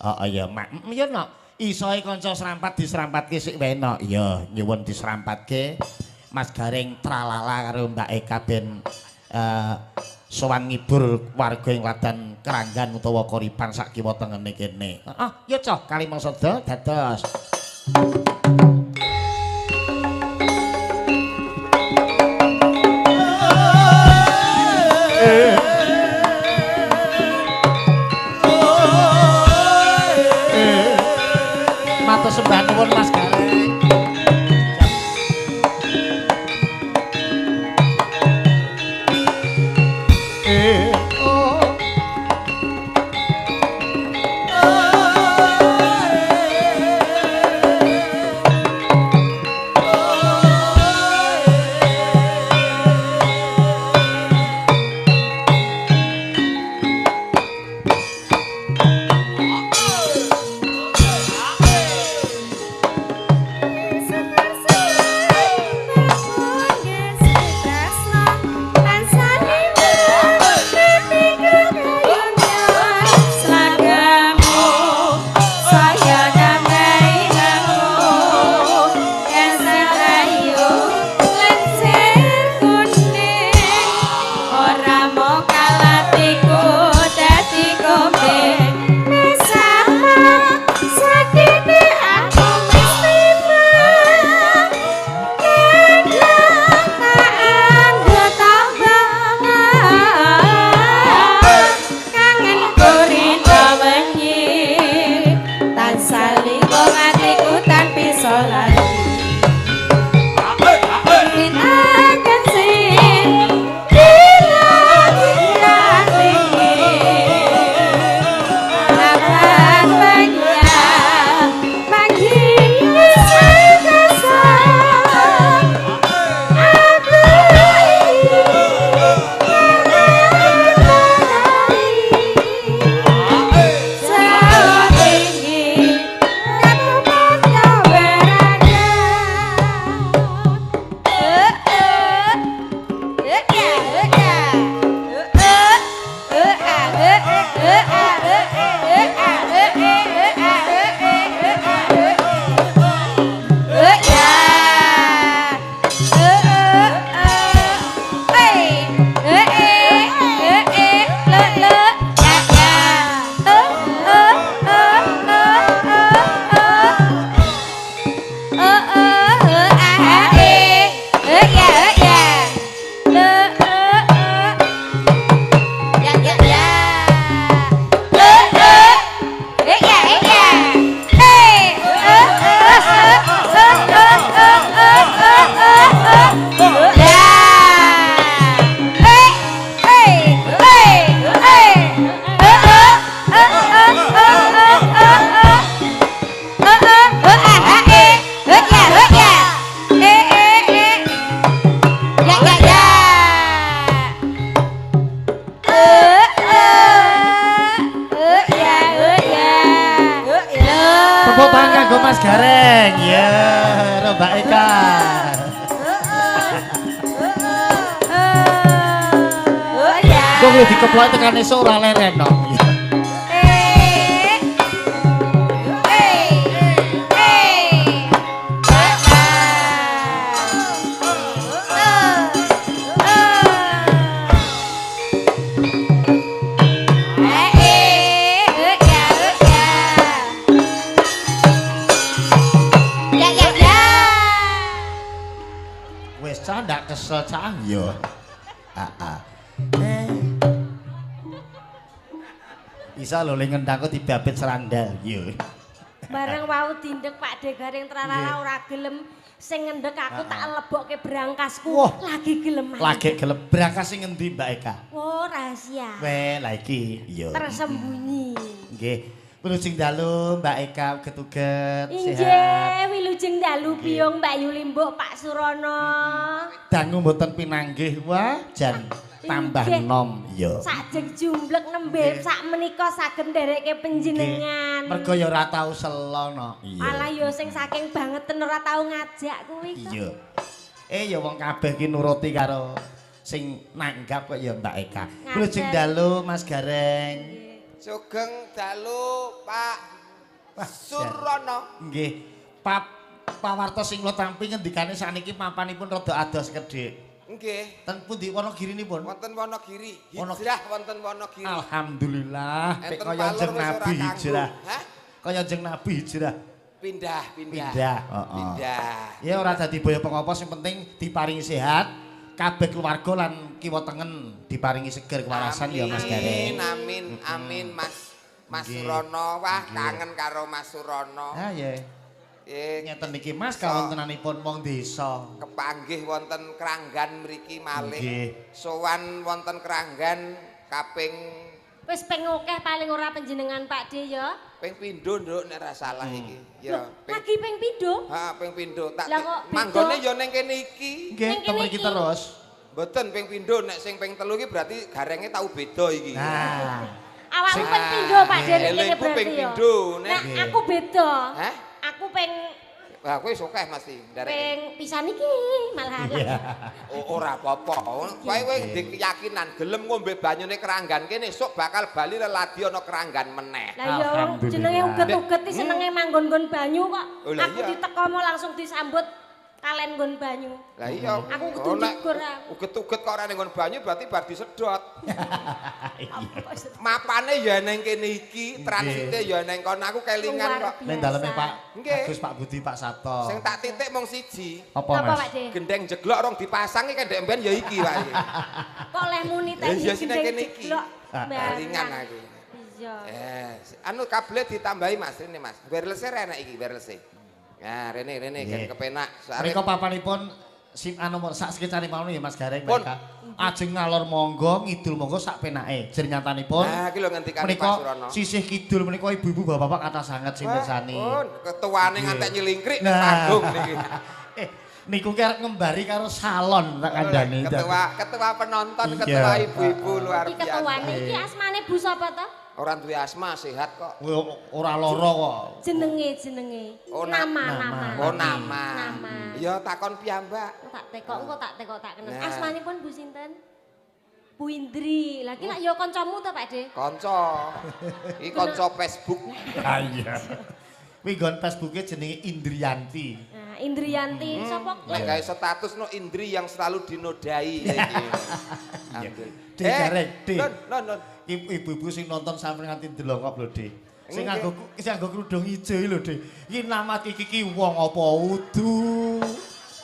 Heeh ya, Mak. Ya nok. Isoe kanca serampat diserampatke sik wae nok. Iya, nyuwun diserampatke. Mas Gareng tralala karo Mbak Eka ben sowan ngibur warga ing Ladan Keranggan utawa Koripan sak kiwa tengene kene. Heeh, ya cah kalimangsada dados. Matur sembah nuwun Mas Gareng. Gareng. Ya, Mbak Eka. Kok lu dikeplok tekan esuk ora leren no. Wis cah ndak kesel cah yo. Heeh. Bisa lho le ngendangku dibabit serandal yo. Bareng wau dindek Pak De Gareng tralala ora gelem, sing ngendek aku tak lebokke brangkasku. Wah, lagi gelem. Lagi gelem brangkas sing ngendi Mbak Eka? Oh, rahasia. Weh, lha iki yo. Tersembunyi. Nggih. Wilujeng dalu Mbak Eka uget-uget sehat. Inggih, wilujeng dalu Biyong Mbak Yulimbuk Pak Surono. Dangu mboten pinanggih wah jan tambah nom ya. Sajeng jumblek nembe sak menika saged nderekke panjenengan. Mergo ya ora tau selo no. Iya. Alah ya sing saking bangeten ora tau ngajak kuwi kok. Iya. Ya wong kabeh ki nuruti karo sing nanggap kok ya Mbak Eka. Wilujeng dalu Mas Gareng. Sugeng dalu Pak Surono. Nggih. Pawartos sing kula tampi ngendikane sakniki papanipun rada adoh sekedhik. Nggih. Ten pundi Wonogirinipun? Wonten Wonogiri. Hijrah wonten Wonogiri. Alhamdulillah. Pek kaya jeng Nabi hijrah. Hah? Kaya jeng Nabi hijrah. Pindah. Pindah. Heeh. Pindah. Ya ora dadi boyo pengopo sing penting diparingi sehat. Kabeh keluarga lan kiwa tengen diparingi seger kewarasan ya Mas Gareng. Amin amin Mas Mas Surono. Wah kangen karo Mas Surono. Ha iya. Ngeten niki Mas kawontenanipun wong desa. Kepanggih wonten Kranggan mriki malih. Sowan wonten Kranggan kaping wis ping akeh paling ora panjenengan Pak De ya. Ping pindho nduk nek ora salah iki. Ya, lagi ping pindho? Heeh, ping pindho. Tak manggone ya ning kene iki. Nggih, teng mriki terus. Mboten ping pindho nek sing ping telu iki berarti garenge tau beda iki. Nah. Awakmu ping pindho Pak De ning kene berarti ya. Nek aku beda. Hah? Aku ping Wah, kowe wis akeh mesti ndereke. Ping pisan iki malah. Ora apa-apa. Kowe kowe ndek keyakinan gelem ngombe banyune Kranggan kene esuk bakal bali leladi ana Kranggan meneh. Lah iya wong jenenge uget-uget iki senenge manggon-nggon banyu kok. Aku diteko langsung disambut kalen nggon banyu. Lah iya, aku kudu njegur aku. Uget-uget kok ora ning nggon banyu berarti bar disedot. Mapane ya ning kene iki, transite ya ning kono aku kelingan kok. Ning daleme Pak Agus, Pak Budi, Pak Sabto. Sing tak titik mung siji. Apa Mas? Gendeng jeglok rong dipasang iki ndek mben ya iki Pak. Kok leh muni ta gendeng jeglok. Kelingan aku. Iya. Anu kabel ditambahi Mas rene Mas. Wireless-e enak iki, wireless-e. Nah, rene gen kepenak. Mereka papanipun sim anu sak sekecane mawon ya Mas Gareng mereka. Ajeng ngalor monggo, ngidul monggo sak penake. Jer nyatanipun. Nah, iki lho ngendikane Pak Surono. Sisih kidul menika ibu-ibu bapak-bapak kathah sanget sing mirsani. Pun ketuane ngantek nyelingkrik ning panggung niki. Niku ki arep ngembari karo salon tak kandhani. Ketua penonton, ketua ibu-ibu luar biasa. Iki ketuane iki asmane Bu sapa to? Ora duwe asma, sehat kok. Ora lara kok. Jenenge. Nama. Oh, nama. Ya takon piyambak. Tak tekok engko tak tekok tak kenal. Asmanipun Bu sinten? Bu Indri. Lah iki lak ya kancamu to, Pak De? Kanca. Iki kanca Facebook. Ha iya. Kuwi nggon Facebooke jenenge Indriyanti. Nah, Indriyanti sapa? Nek gawe status no Indri yang selalu dinodai iki. D gareng D. Non. Ibu-ibu sing nonton sampe nganti ndelok lho, D. Sing nganggo kerudung ijo iki lho, D. Iki nama iki ki wong apa udu?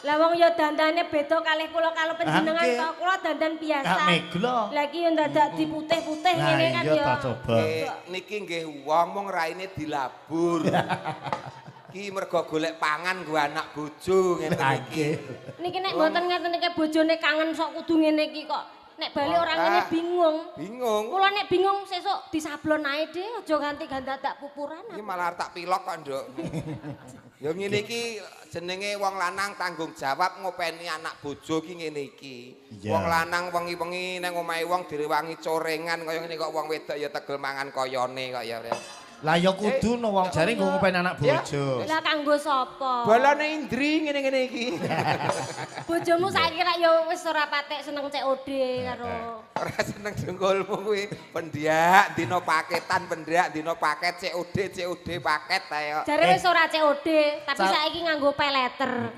Lah wong ya dandane beda kalih kula karo panjenengan to. Kula dandan biasa. Gak meglo. Lah iki ya dadak diputih-putih ngene kan ya. Iya ta coba. Niki nggih wong mung raine dilabur. Ki mergo golek pangan nggo anak bojo ngene iki. Niki nek mboten ngeten iki bojone kangen sok kudu ngene iki kok. Nek bali orang ngene bingung. Bingung. Kula nek bingung sesuk disablon ae De, aja ganti gandadak pupuran. Iki malah tak pilok kok, Nduk. Ya ngene iki jenenge wong lanang tanggung jawab ngopeni anak bojo ki ngene iki. Wong lanang wengi-wengi nang omahe wong direwangi corengan kaya ngene kok wong wedok ya tegel mangan koyone kok ya. Lah ya kudu no wong jare nggo ngopeni anak bojo. Lah kanggo sapa? Bolone Indri ngene-ngene iki. Bojomu saiki rak ya wis ora patek seneng COD karo. Ora seneng dengkulmu kuwi. Pendiak dina paketan, pendiak dina paket COD COD paket ayo. Jare wis ora COD, tapi saiki nganggo pay letter.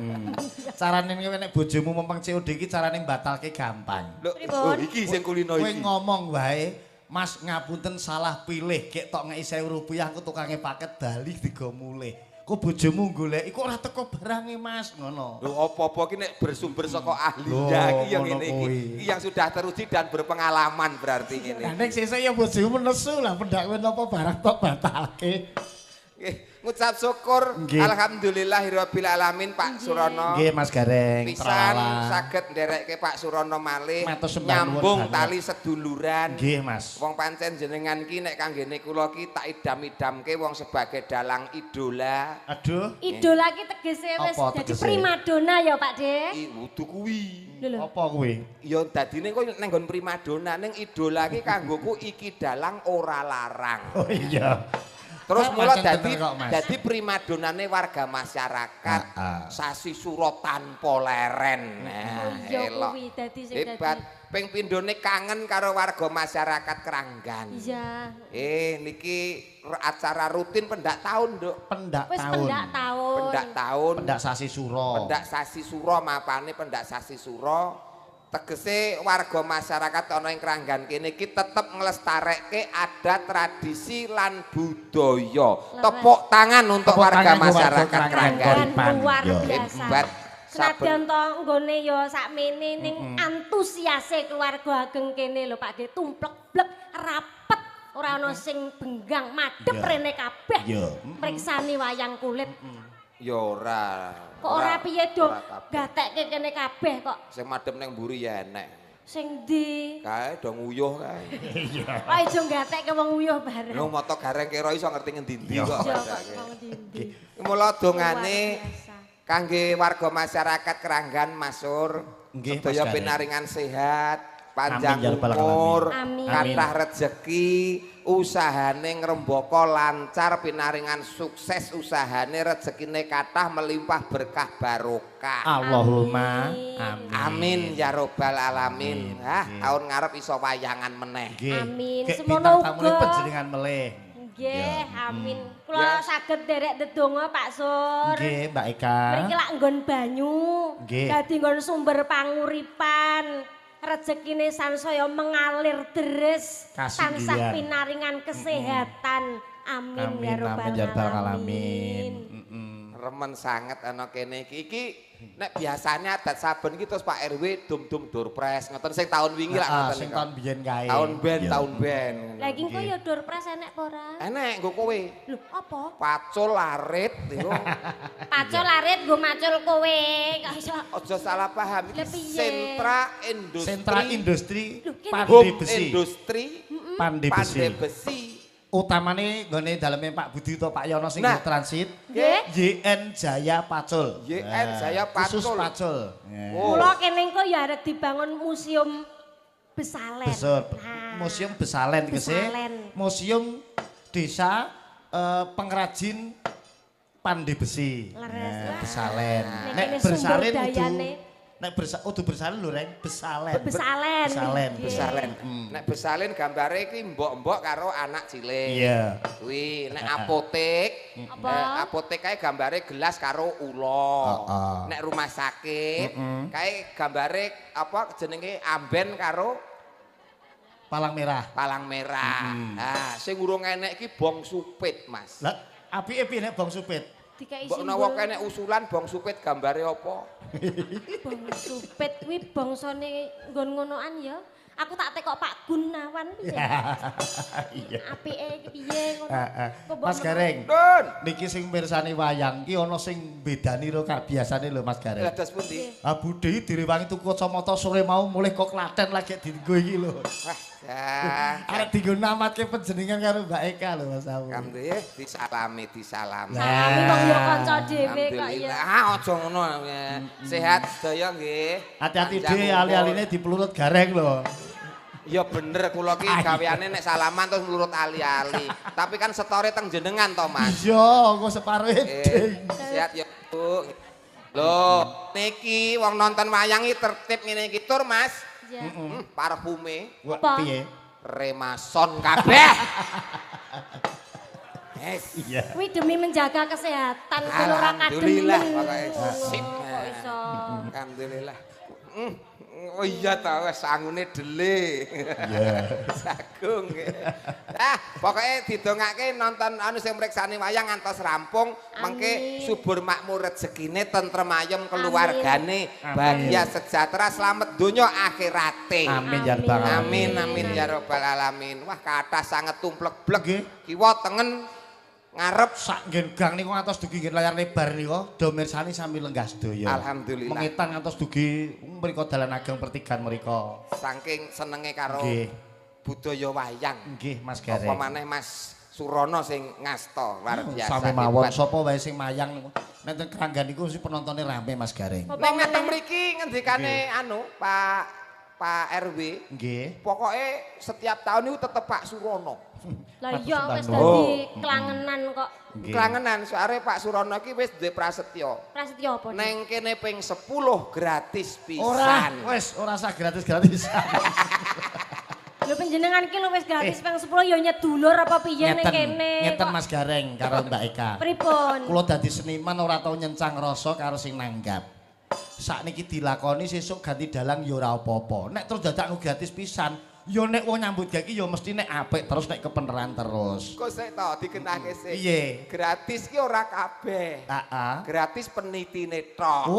Carane nek bojomu mempeng COD iki carane mbatalke gampang. Lho, iki sing kulino iki. Kowe ngomong wae Mas ngapunten salah pilih, gek tok ngeki 1000 rupiah aku tukange paket bali digo mulih. Kok bojomu goleki kok ora teko barange Mas ngono. Lho apa-apa iki nek bersumber saka ahlinya iki ya ngene iki. Iki yang sudah teruji dan berpengalaman berarti ngene. Lah nek sesuk ya bojomu nesu lah pendak kowe napa barang tok batalke. Nggih, ngucap syukur alhamdulillahirabbil alamin Pak Surono. Nggih Mas Gareng. Pisan saged nderekke Pak Surono malih nyambung tali seduluran. Nggih Mas. Wong pancen jenengan ki nek kanggene kula ki tak idam-idamke wong sebagai dalang idola. Aduh. Idola ki tegese wis dadi primadona ya Pak De. Kudu kuwi. Apa kuwi? Ya dadine kok ning nggon primadona ning idola ki kanggoku iki dalang ora larang. Oh iya. Terus mula dadi primadonane warga masyarakat sasi suro tanpa leren. Nah, iya kuwi dadi sing dadi. Hebat. Ping pindhone kangen karo warga masyarakat Kranggan. Iya. Niki acara rutin pendak tahun, Nduk. Pendak Wis tahun. pendak tahun. Pendak tahun. Pendak sasi suro. Pendak sasi suro mapane pendak sasi suro. Tegese warga masyarakat ana ing Kranggan kene iki tetep nglestarekke adat tradisi lan budaya. Tepuk tangan untuk Tepuk warga tangan nggo warga masyarakat Kranggan. Kranggan. Koripan. Luar Yo. biasa. Hebat. Senajan to nggone ya sakmene ning antusiase keluarga ageng kene lho Pak De tumplek blek rapet ora ana sing benggang madhep rene kabeh. Mriksani wayang kulit. Ya ora. Kok ora piye do gatekke kene kabeh kok. Sing madhep ning mburi ya enek. Sing ndi? Kae do nguyuh kae. Iya. Kok ijo gatekke wong nguyuh bareng. Lho moto gareng kira iso ngerti ngendi-endi kok. Wong ndi-ndi. Mula dongane kangge warga masyarakat Kranggan Masur, sedaya pinaringan sehat, panjang umur, kathah rejeki, usahane ngrembaka lancar, pinaringan sukses usahane, rezekine kathah melimpah berkah barokah. Allahumma amin. Amin ya robbal alamin. Hah, tahun ngarep iso wayangan meneh. Amin. Semono uga panjenengan melih. Nggih, amin. Kula saged nderek ndedonga Pak Sur. Nggih, Mbak Eka. Mriki lak nggon banyu, dadi nggon sumber panguripan. Rezekine sansaya mengalir deres, tansah pinaringan kesehatan. Amin ya rabbal alamin. Remen sanget ana kene iki. Iki nek biasane adat saben iki terus Pak RW dum-dum doorpress ngoten sing tahun wingi lak ngoten. Sing tahun biyen kae. Tahun ben, tahun ben. Lah iki engko ya doorpress enek apa ora? Enek nggo kowe. Lho, apa? Pacul larit iku. Pacul larit nggo macul kowe. Kok iso. Aja salah paham iki sentra industri. Sentra industri pande besi. Industri pande besi. Pande besi. Utamane nggone daleme Pak Budi utawa Pak Yono sing transit. YN Jaya Pacul. YN Jaya Pacul. Khusus Pacul. Mula kene engko ya arep dibangun museum Besalen. Museum Besalen tegese. Museum desa pengrajin pande besi. Besalen. Nek Besalen kudu nek udu Besalen lho Reng, Besalen. Besalen. Besalen. Besalen. Nek Besalen gambare iki mbok-mbok karo anak cilik. Iya. Kuwi nek apotek, apotek kae gambare gelas karo ula. Nek rumah sakit kae gambare apa jenenge amben karo palang merah. Palang merah. Nah, sing urung enek iki bong supit, Mas. Lah, apike piye nek bong supit? Mbok menawa kene usulan bong supit gambare apa? Bong supit kuwi bangsane nggon ngonoan ya. Aku tak tekok Pak Gunawan piye. Iya. Apike iki piye ngono. Mas Gareng. Niki sing mirsani wayang ki ana sing bedani ro kabiasane lho Mas Gareng. Lah dos pundi? Ah budhe direwangi tuku kacamata sore mau mulih kok Klaten lagi dienggo iki lho. Wah, jan. Arep dienggo namatke panjenengan karo Mbak Eka lho Mas Awu. Alhamdulillah disalami disalami. Salami wong ya kanca dhewe kok ya. Ah aja ngono. Sehat sedaya nggih. Hati-hati dhewe ali-aline dipelurut Gareng lho. Ya bener kula ki gaweane nek salaman terus mlurut ali-ali. Tapi kan setore teng jenengan to, Mas. Iya, engko separo eding. Sehat ya, Bu. Lho, niki wong nonton wayang iki tertib ngene iki tur, Mas. Iya. Parfume piye? Remason kabeh. Yes. Iya. Kuwi demi menjaga kesehatan ben ora kademen. Alhamdulillah pokoke sip. Kok iso. Alhamdulillah. Oh iya ta wis sangune dele. Iya. Sagung. Ah, pokoke didongake nonton anu sing mriksani wayang ngantos rampung, mengke subur makmur rezekine, tentrem ayem keluargane, bahagia sejahtera, slamet donya akhirate. Amin ya rabbal alamin. Amin amin ya rabbal alamin. Wah, kathah sanget tumplek-blek. Kiwa tengen ngarep sak nggen gang niku ngantos dugi nggen layar lebar niku do mirsani sami lenggah sedaya. Alhamdulillah. Mengetan ngantos dugi mriko dalan ageng pertigan mriko. Saking senenge karo budaya wayang. Nggih Mas Gareng. Apa maneh Mas Surono sing ngasta luar biasa. Sami mawon sapa wae sing mayang niku. Nek teng Kranggan niku si penontone rame Mas Gareng. Nek ngeteng mriki ngendikane anu Pak RW. Nggih. Pokoke setiap tahun niku tetep Pak Surono. Lah iya wis dadi klangenan kok. Klangenan soalnya Pak Surono iki wis duwe prasetyo. Prasetyo apa? Neng kene ping 10 gratis pisan. Ora, wis ora usah gratis-gratisan. Lho panjenengan ki lho wis gratis ping 10 ya nyedulur apa piye ning kene. Ngeten Mas Gareng karo Mbak Eka. Pripun? Kula dadi seniman ora tau nyencang rasa karo sing nanggap. Sakniki dilakoni sesuk ganti dalang ya ora apa-apa. Nek terus dadak gratis pisan, ya nek wong nyambut gawe iki ya mesti nek apik terus nek kepeneran terus. Kok sik to dikenake sik. Piye? Gratis ki ora kabeh. Heeh. Gratis penitine tok.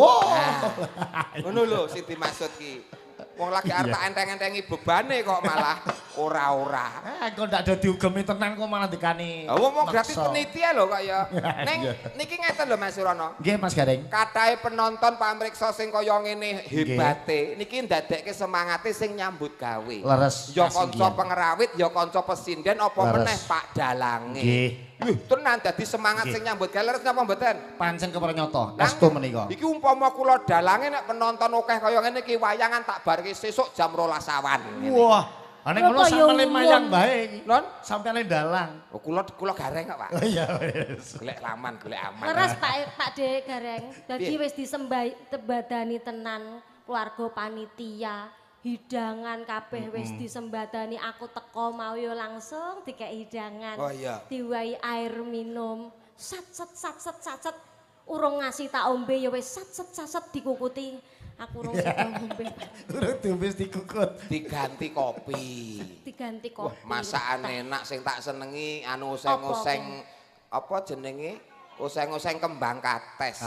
Ngono lho sing dimaksud ki. Wong lagi arep tak enteng-entengi bebane kok malah ora-ora. Kok ndak do diugemi tenan kok malah dikani. Lah wong gratis peniti lho kok ya. Neng niki ngeten lho Mas Surono. Nggih Mas Gareng. Kathahe penonton pamriksa sing kaya ngene hebate niki ndadekke semangate sing nyambut gawe. Leres. Ya kanca pengrawit, ya kanca pesinden apa meneh Pak Dalange. Nggih. Wih, tenan dadi semangat sing nyambut gawe leres napa mboten? Pancen kepranyata, estu menika. Iki umpama kula dalange nek penonton akeh kaya ngene iki wayangan tak barke sesuk jam 12 awan. Wah, nek ngono sampeyan mayang bae iki. Non, sampeyan dalang. Oh, kula gareng kok, Pak. Oh iya wis. Golek laman, golek aman. Leres Pak De Gareng. Dadi wis disembah tebadani tenan keluarga panitia. Hidangan kabeh wis disembadani, aku teko mau yo langsung dikek hidangan. Oh iya. Diwai air minum. Sat set sat set sat set. Urung ngasih tak ombe ya wis sat set sat set dikukuti. Aku urung sida ngombe. Urung diombe dikukut. Diganti kopi. Diganti kopi. Wah, masakan enak sing tak senengi anu oseng-oseng apa jenenge? Oseng-oseng kembang kates.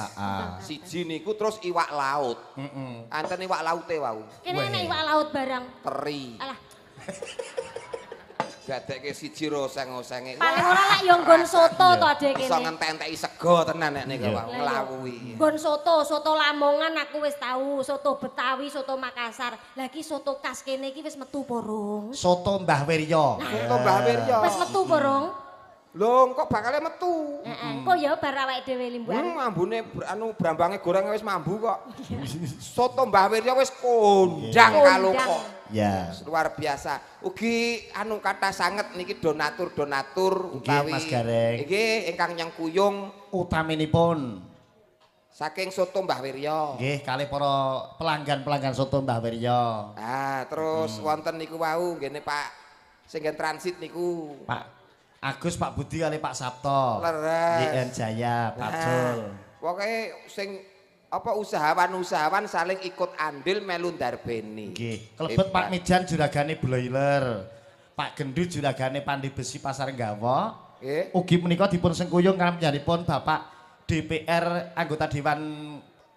Siji niku terus iwak laut. Anten iwak laute wau. Kene enek iwak laut barang. Teri. Alah. Gadekke siji ro oseng-osenge. Paling ora lek yo nggon soto to adek kene. Iso ngentek-enteki sego tenan nek niku wau nglawuhi. Nggon soto, soto Lamongan aku wis tau, soto Betawi, soto Makassar. Lah iki soto khas kene iki wis metu apa rung? Soto Mbah Wiryo. Soto Mbah Wiryo. Wis metu apa rung? Lho, kok bakale metu? Heeh, engko ya bar awake dhewe limbukan. Mambune anu brambange goreng wis mambu kok. Soto Mbah Wiryo wis kondang kaloka. Ya. Luar biasa. Ugi anu kathah sanget niki donatur-donatur utawi Mas Gareng. Nggih ingkang nyengkuyung utaminipun saking Soto Mbah Wiryo. Nggih, kalih para pelanggan-pelanggan Soto Mbah Wiryo. Ah, terus wonten niku wau nggene Pak sing transit niku. Pak Agus, Pak Budi kali Pak Sabto. Leres. YN Jaya, Pak Jul. Pokoke sing apa usahawan-usahawan saling ikut andil melu ndarbeni. Nggih. Klebet Pak Mijan juragane broiler. Pak Gendu juragane Pandi Besi Pasar Gawok. Nggih. Ugi menika dipun sengkuyung kamyanipun Bapak DPR anggota Dewan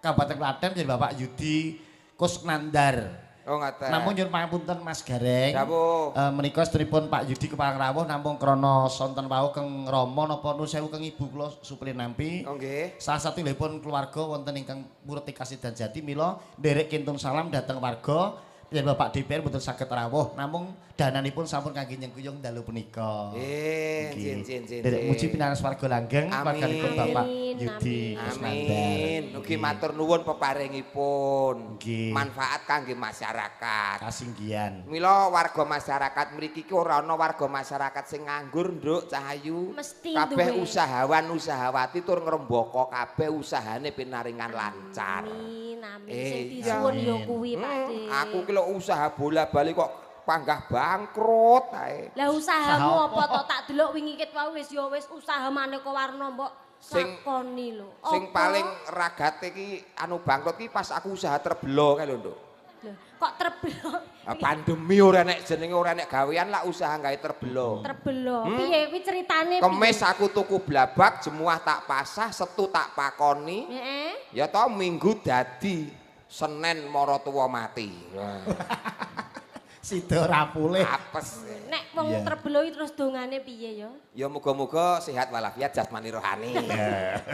Kabupaten Klaten jadi Bapak Yudi Kusnandar. Oh ngaten. Namung nyuwun pangapunten Mas Gareng. Dawuh. Menika sedheripun Pak Yudi kepareng rawuh namung krana sonten wau keng Rama napa nu sewu keng Ibu kula supli nampi. Oh nggih. Salah satunggalipun keluarga wonten ingkang Murti Kasidan Jati mila nderek kintun salam dhateng warga yen Bapak DPR mboten saged rawuh namung dananipun sampun kangge nyengkuyung dalu punika. Nggih, nggih, nggih. Nderek muji pinaras warga langgeng warganipun Bapak Yudi Kusnandar. Amin. Ugi matur nuwun peparingipun. Manfaat kangge masyarakat. Kasinggihan. Mila warga masyarakat mriki ki ora ana warga masyarakat sing nganggur, Nduk Cahayu. Kabeh usahawan-usahawati tur ngrembaka kabeh usahane pinaringan lancar. Amin, amin. Sing disuwun ya kuwi, Pak De. Aku ki lho usaha bola-bali kok panggah bangkrut ae. Lah usahamu apa to tak delok wingi ket wae wis ya wis usaha maneka warna mbok lakoni lho. Sing paling ragate ki anu bangkrut ki pas aku usaha terbelo kae lho, Nduk. Lho, kok terbelo? Pandemi ora nek jenenge ora nek gawean lak usaha gawe terbelo. Terbelo. Piye kuwi ceritane piye? Kemis aku tuku blabak, jemuah tak pasah, setu tak pakoni. Heeh. Ya to minggu dadi Senin maratuwa mati. Sida ora pulih. Apes. Nek wong terbelo iki terus dongane piye ya? Ya muga-muga sehat walafiat jasmani rohani.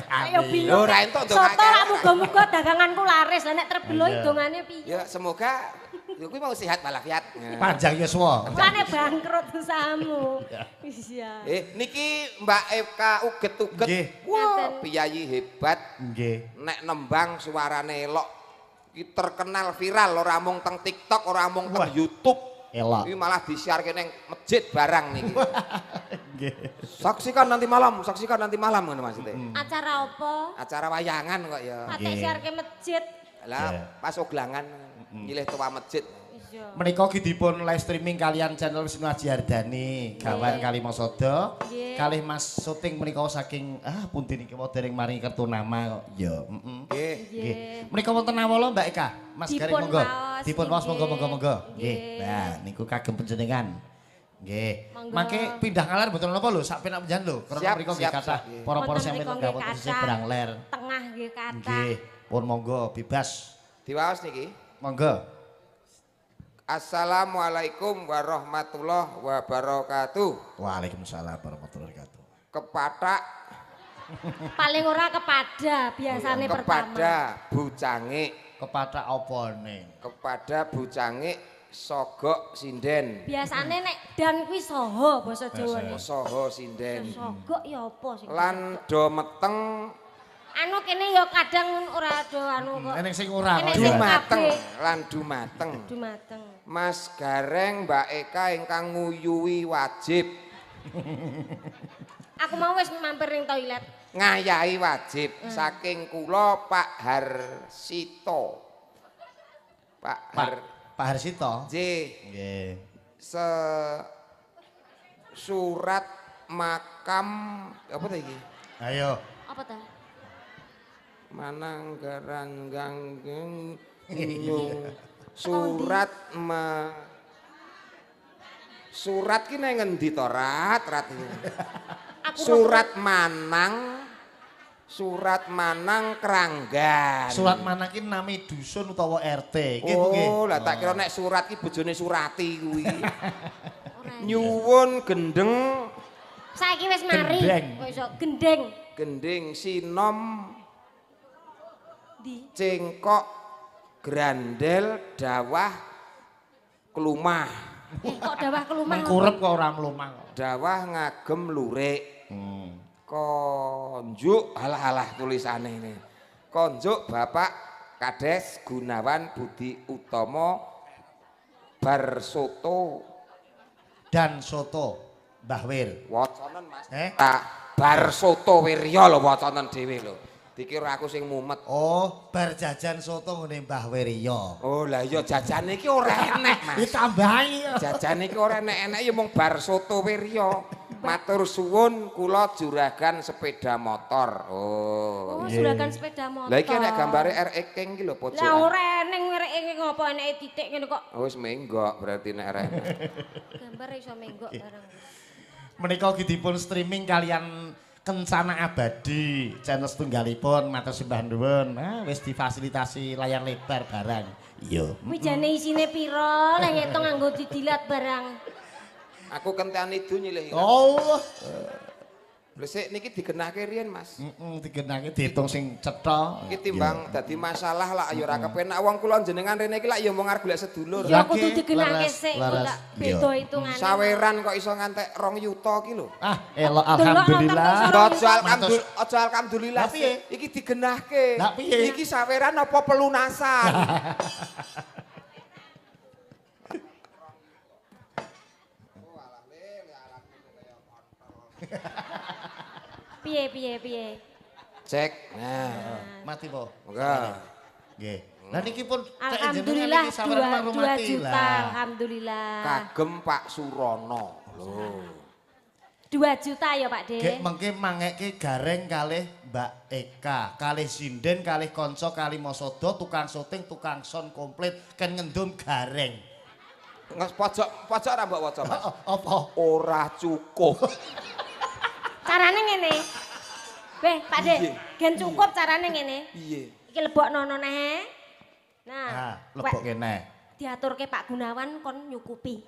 Ayo bingung. Ora entuk dongake. Soto lak muga-muga daganganku laris. Lah nek terbelo iki dongane piye? Ya semoga ya kuwi mau sehat walafiat. Panjang yuswa. Mulane bangkrut usahamu. Iya. Niki Mbak Eka uget-uget. Wah, piyayi hebat. Nggih. Nek nembang suarane elok. Ki terkenal viral ora mung teng TikTok, ora mung teng YouTube. Elok. Iki malah disiarke ning masjid barang niki. Nggih. Saksikan nanti malam, saksikan nanti malam ngono maksudnya. Acara apa? Acara wayangan kok ya. Patek siarke masjid. Lah pas oglangan nyilih tua masjid. Iya. Menika ugi dipun live streaming kalian channel Wisnu Aji Hardani, gawan Kalimosodo. Kalih Mas syuting menika saking pundi niki wau dereng maringi kertu nama kok. Ya, heeh. Nggih. Nggih. Menika wonten awala Mbak Eka? Mas Gareng monggo. Dipun waos monggo monggo monggo. Nggih. Nah, niku kagem panjenengan. Nggih. Mangke pindah ngalar mboten napa lho, sak penak panjenengan lho. Krana mriku nggih kathah para-para sing lenggah wonten sisih Brangler. Tengah nggih kathah. Nggih, pun monggo bebas. Diwaos niki. Monggo. Assalamualaikum warahmatullahi wabarakatuh. Waalaikumsalam warahmatullahi wabarakatuh. Kepatak paling ora kepada biasane pertama. Kepada bucange. Kepada opone? Kepada bucange sogok sinden. Biasane nek dan kuwi soho basa Jawane. Soho sinden. Sogok ya apa sing? Lan do meteng. Anu kene ya kadang ora do anu kok. Eneng sing ora kok. Dumateng lan dumateng. Dumateng. Mas Gareng Mbak Eka ingkang nguyuwi wajib. Aku mau wis mampir ning toilet. Ngayahi wajib saking kula Pak Harsito. Pak Harsito. Nggih. Nggih. Surat makam apa ta iki? Ayo. Apa ta? Manang garanggang surat ma surat ki nang ngendi to rat rat surat manang Kranggan. Surat manang ki nami dusun utawa RT. Nggih Bu nggih. Oh, lah tak kira nek surat ki bojone Surati kuwi. Nyuwun gendeng. Saiki wis mari. Kok iso gendeng. Gendeng sinom cengkok grandel dawah klumah. Kok dawah klumah? Mengkurep kok ora mlumah kok. Dawah ngagem lurik. Konjuk alah-alah tulisane ini. Konjuk Bapak Kades Gunawan Budi Utomo Barsoto dan Soto Mbah Wir. Wacanen Mas. Tak Barsoto Wirya lho wacanen dhewe lho. Dikira aku sing mumet. Oh, bar jajan soto ngene Mbah Wirya. Oh, lah iya jajane iki ora enek, Mas. Ditambahi. Jajane iki ora enek-enek ya mung bar soto Wirya. Matur suwun kula juragan sepeda motor. Oh. Oh, juragan sepeda motor. Lah iki enek gambare RX King iki lho pojokan. Lah ora eneng RX King ngopo eneke titik ngene kok. Oh, wis menggok berarti nek ora enek. Gambar iso menggok barang. Menika ugi dipun streaming kalian Kencana Abadi channel setunggalipun matur sembah nuwun. Nah, wis difasilitasi layar lebar barang. Iya. Kuwi jane isine pira? Lah ngitung nganggo didilat barang. Aku kentean idu nyilih. Oh. Blesik niki digenahke riyen, Mas. Heeh, digenahke diitung sing cetha. Iki timbang dadi masalah lak ya ora kepenak wong kula jenengan rene iki lak ya mung arep golek sedulur. Ya kudu digenahke sik kok lak beda hitungane. Saweran kok iso ngantek 2 yuta ki lho. Ah, elok alhamdulillah. Aja alhamdulillah. Iki digenahke. Iki saweran apa pelunasan? Piye piye piye. Cek. Nah, mati po. Monggo. Nggih. Lah niki pun alhamdulillah 2 juta alhamdulillah. Kagem Pak Surono. Lho. 2 juta ya Pak De. Gek mengke mangeke Gareng kalih Mbak Eka, kalih sinden, kalih kanca, kalih Mosodo, tukang syuting, tukang sound komplit ken ngendum Gareng. Pojok pojok ora mbok waca, Mas. Apa? Ora cukup. Carane ngene. Weh, Pak De, gen cukup carane ngene. Piye? Iki lebokno neh. Nah, lebokke neh. Diaturke Pak Gunawan kon nyukupi.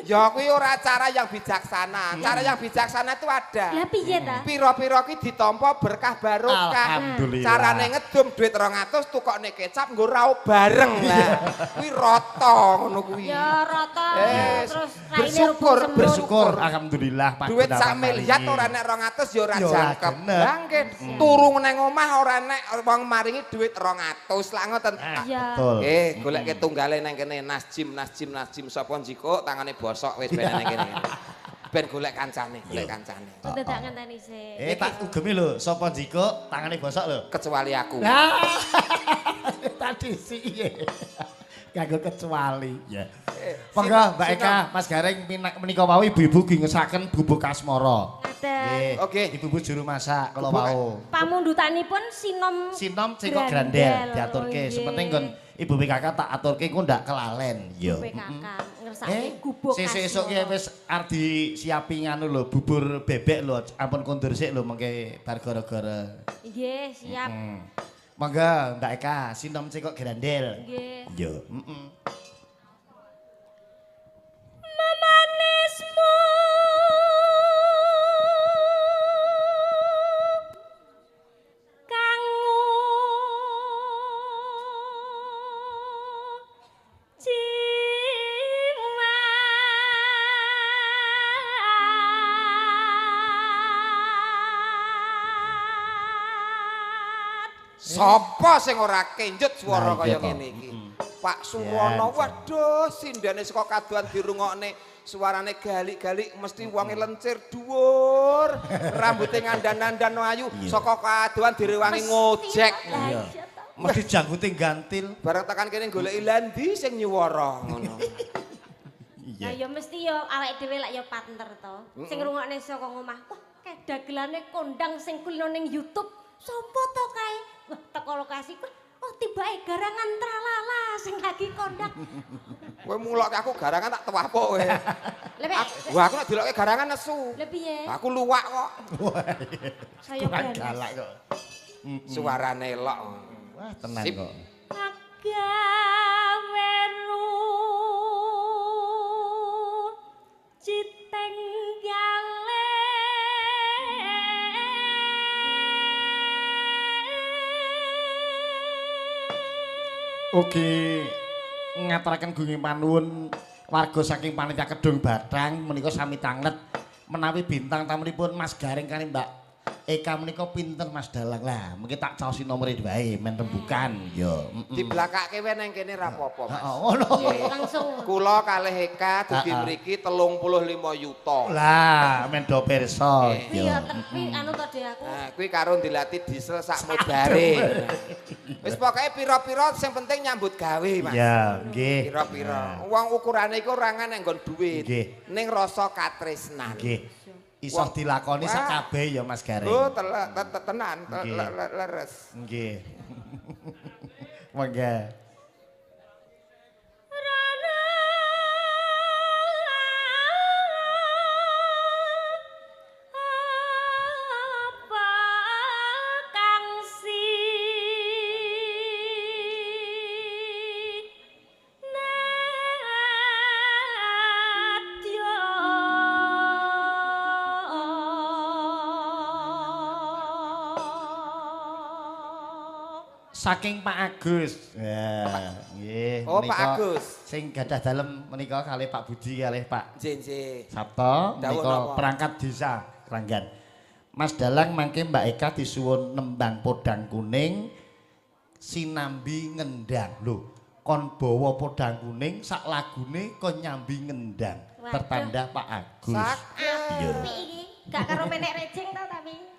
Ya kuwi ora cara yang bijaksana. Cara yang bijaksana itu ada. Lah piye ta? Pira-pira kuwi ditampa berkah barokah. Alhamdulillah. Carane ngedum duit 200 tukokne kecap nggo raup bareng lah. Kuwi rata ngono kuwi. Ya rata terus bersyukur, bersyukur alhamdulillah Pak. Duit sak miliar ora nek 200 ya ora jangkep. Lah nggih turu nang omah ora nek wong maringi duit 200 lak ngoten. Iya. Nggih, golek Goleke tunggale nang kene Nasjim Nasjim Nasjim sapa njikuk tangane bosok wis ben nang kene. Ben golek kancane, golek kancane. Dadak ngenteni sik. Tak ugemi lho, sapa njikuk tangane bosok lho. Kecuali aku. Tadi sih iya. Kanggo kecuali. Ya. Monggo Mbak Eka, Mas Gareng menika wau ibu-ibu ngesaken bubuk asmara. Ngaten. Oke. Ibu-ibu juru masak kala wau. Pamundutanipun sinom sinom cekok grandel diaturke. Sepenting nggon Ibu PKK tak aturke engko ndak kelalen. Iya. PKK ngersake gubuk asmara. Sesuk esuk ki wis arep disiapi nganu lho, bubur bebek lho, ampun kondur sik lho mengke bar gara-gara. Nggih, siap. Monggo Mbak Eka, sinom cekok grandel. Nggih. Iya, heeh. Memanismu kangu jimat. Sapa sing ora kenjut swara kaya ngene iki? Pak Suwono, waduh, sindene saka kadohan dirungokne, suarane galik-galik mesti wonge lencir dhuwur, rambuté ngandan-andan ayu, saka kadohan direwangi ngojek. Mesti janggote gantil. Bareng tekan kene goleki landi sing nyuwara ngono. Lah ya mesti ya awake dhewe lak ya partner to. Sing ngrungokne saka omah, wah kae dagelane kondang sing kulino ning YouTube. Sopo to kae? Wah teko lokasi, oh tibake garangan tralala sing lagi kondang. Kowe mulokke aku garangan tak tewapuk kowe. Wah aku nek dilokke garangan nesu. Lha piye? Aku luwak kok. Saya galak kok. Suarane elok. Wah tenan kok. Agawe ru citenggale. Oke, ngaturaken gunging panuwun warga saking panitia Kedung Bathang menika sami tanglet menawi bintang tamunipun Mas Gareng kali Mbak Eka menika pinten Mas Dalang lah, mungkin tak caosi nomor wae men rembukan ya. Diblakake wae nang kene ra apa-apa Mas. Heeh, ngono. Langsung. Kula kalih Eka dugi mriki 35 yuta. Lah, men do pirsa. Iya, tapi anu to de aku. Nah, kuwi karo dilati diesel sak modare. Wis pokoke pira-pira sing penting nyambut gawe Mas. Iya, nggih. Pira-pira. Wong ukurane iku ora nang nggon duit. Ning rasa katresnan. Nggih. Iso dilakoni sak kabeh ya Mas Gareng. Oh, tenan, leres. Nggih. Monggo. Saking Pak Agus. Ya, nggih. Oh, Pak Agus. Sing gadah dalem menika kalih Pak Budi kalih Pak. Nggih, nggih. Sabto menika perangkat desa Kranggan. Mas Dalang mangke Mbak Eka disuwun nembang podang kuning sinambi ngendang. Lho, kon bawa podang kuning sak lagune kon nyambi ngendang. Waduh. Tertanda Pak Agus. Iya. Iki gak karo menek rejing to tapi.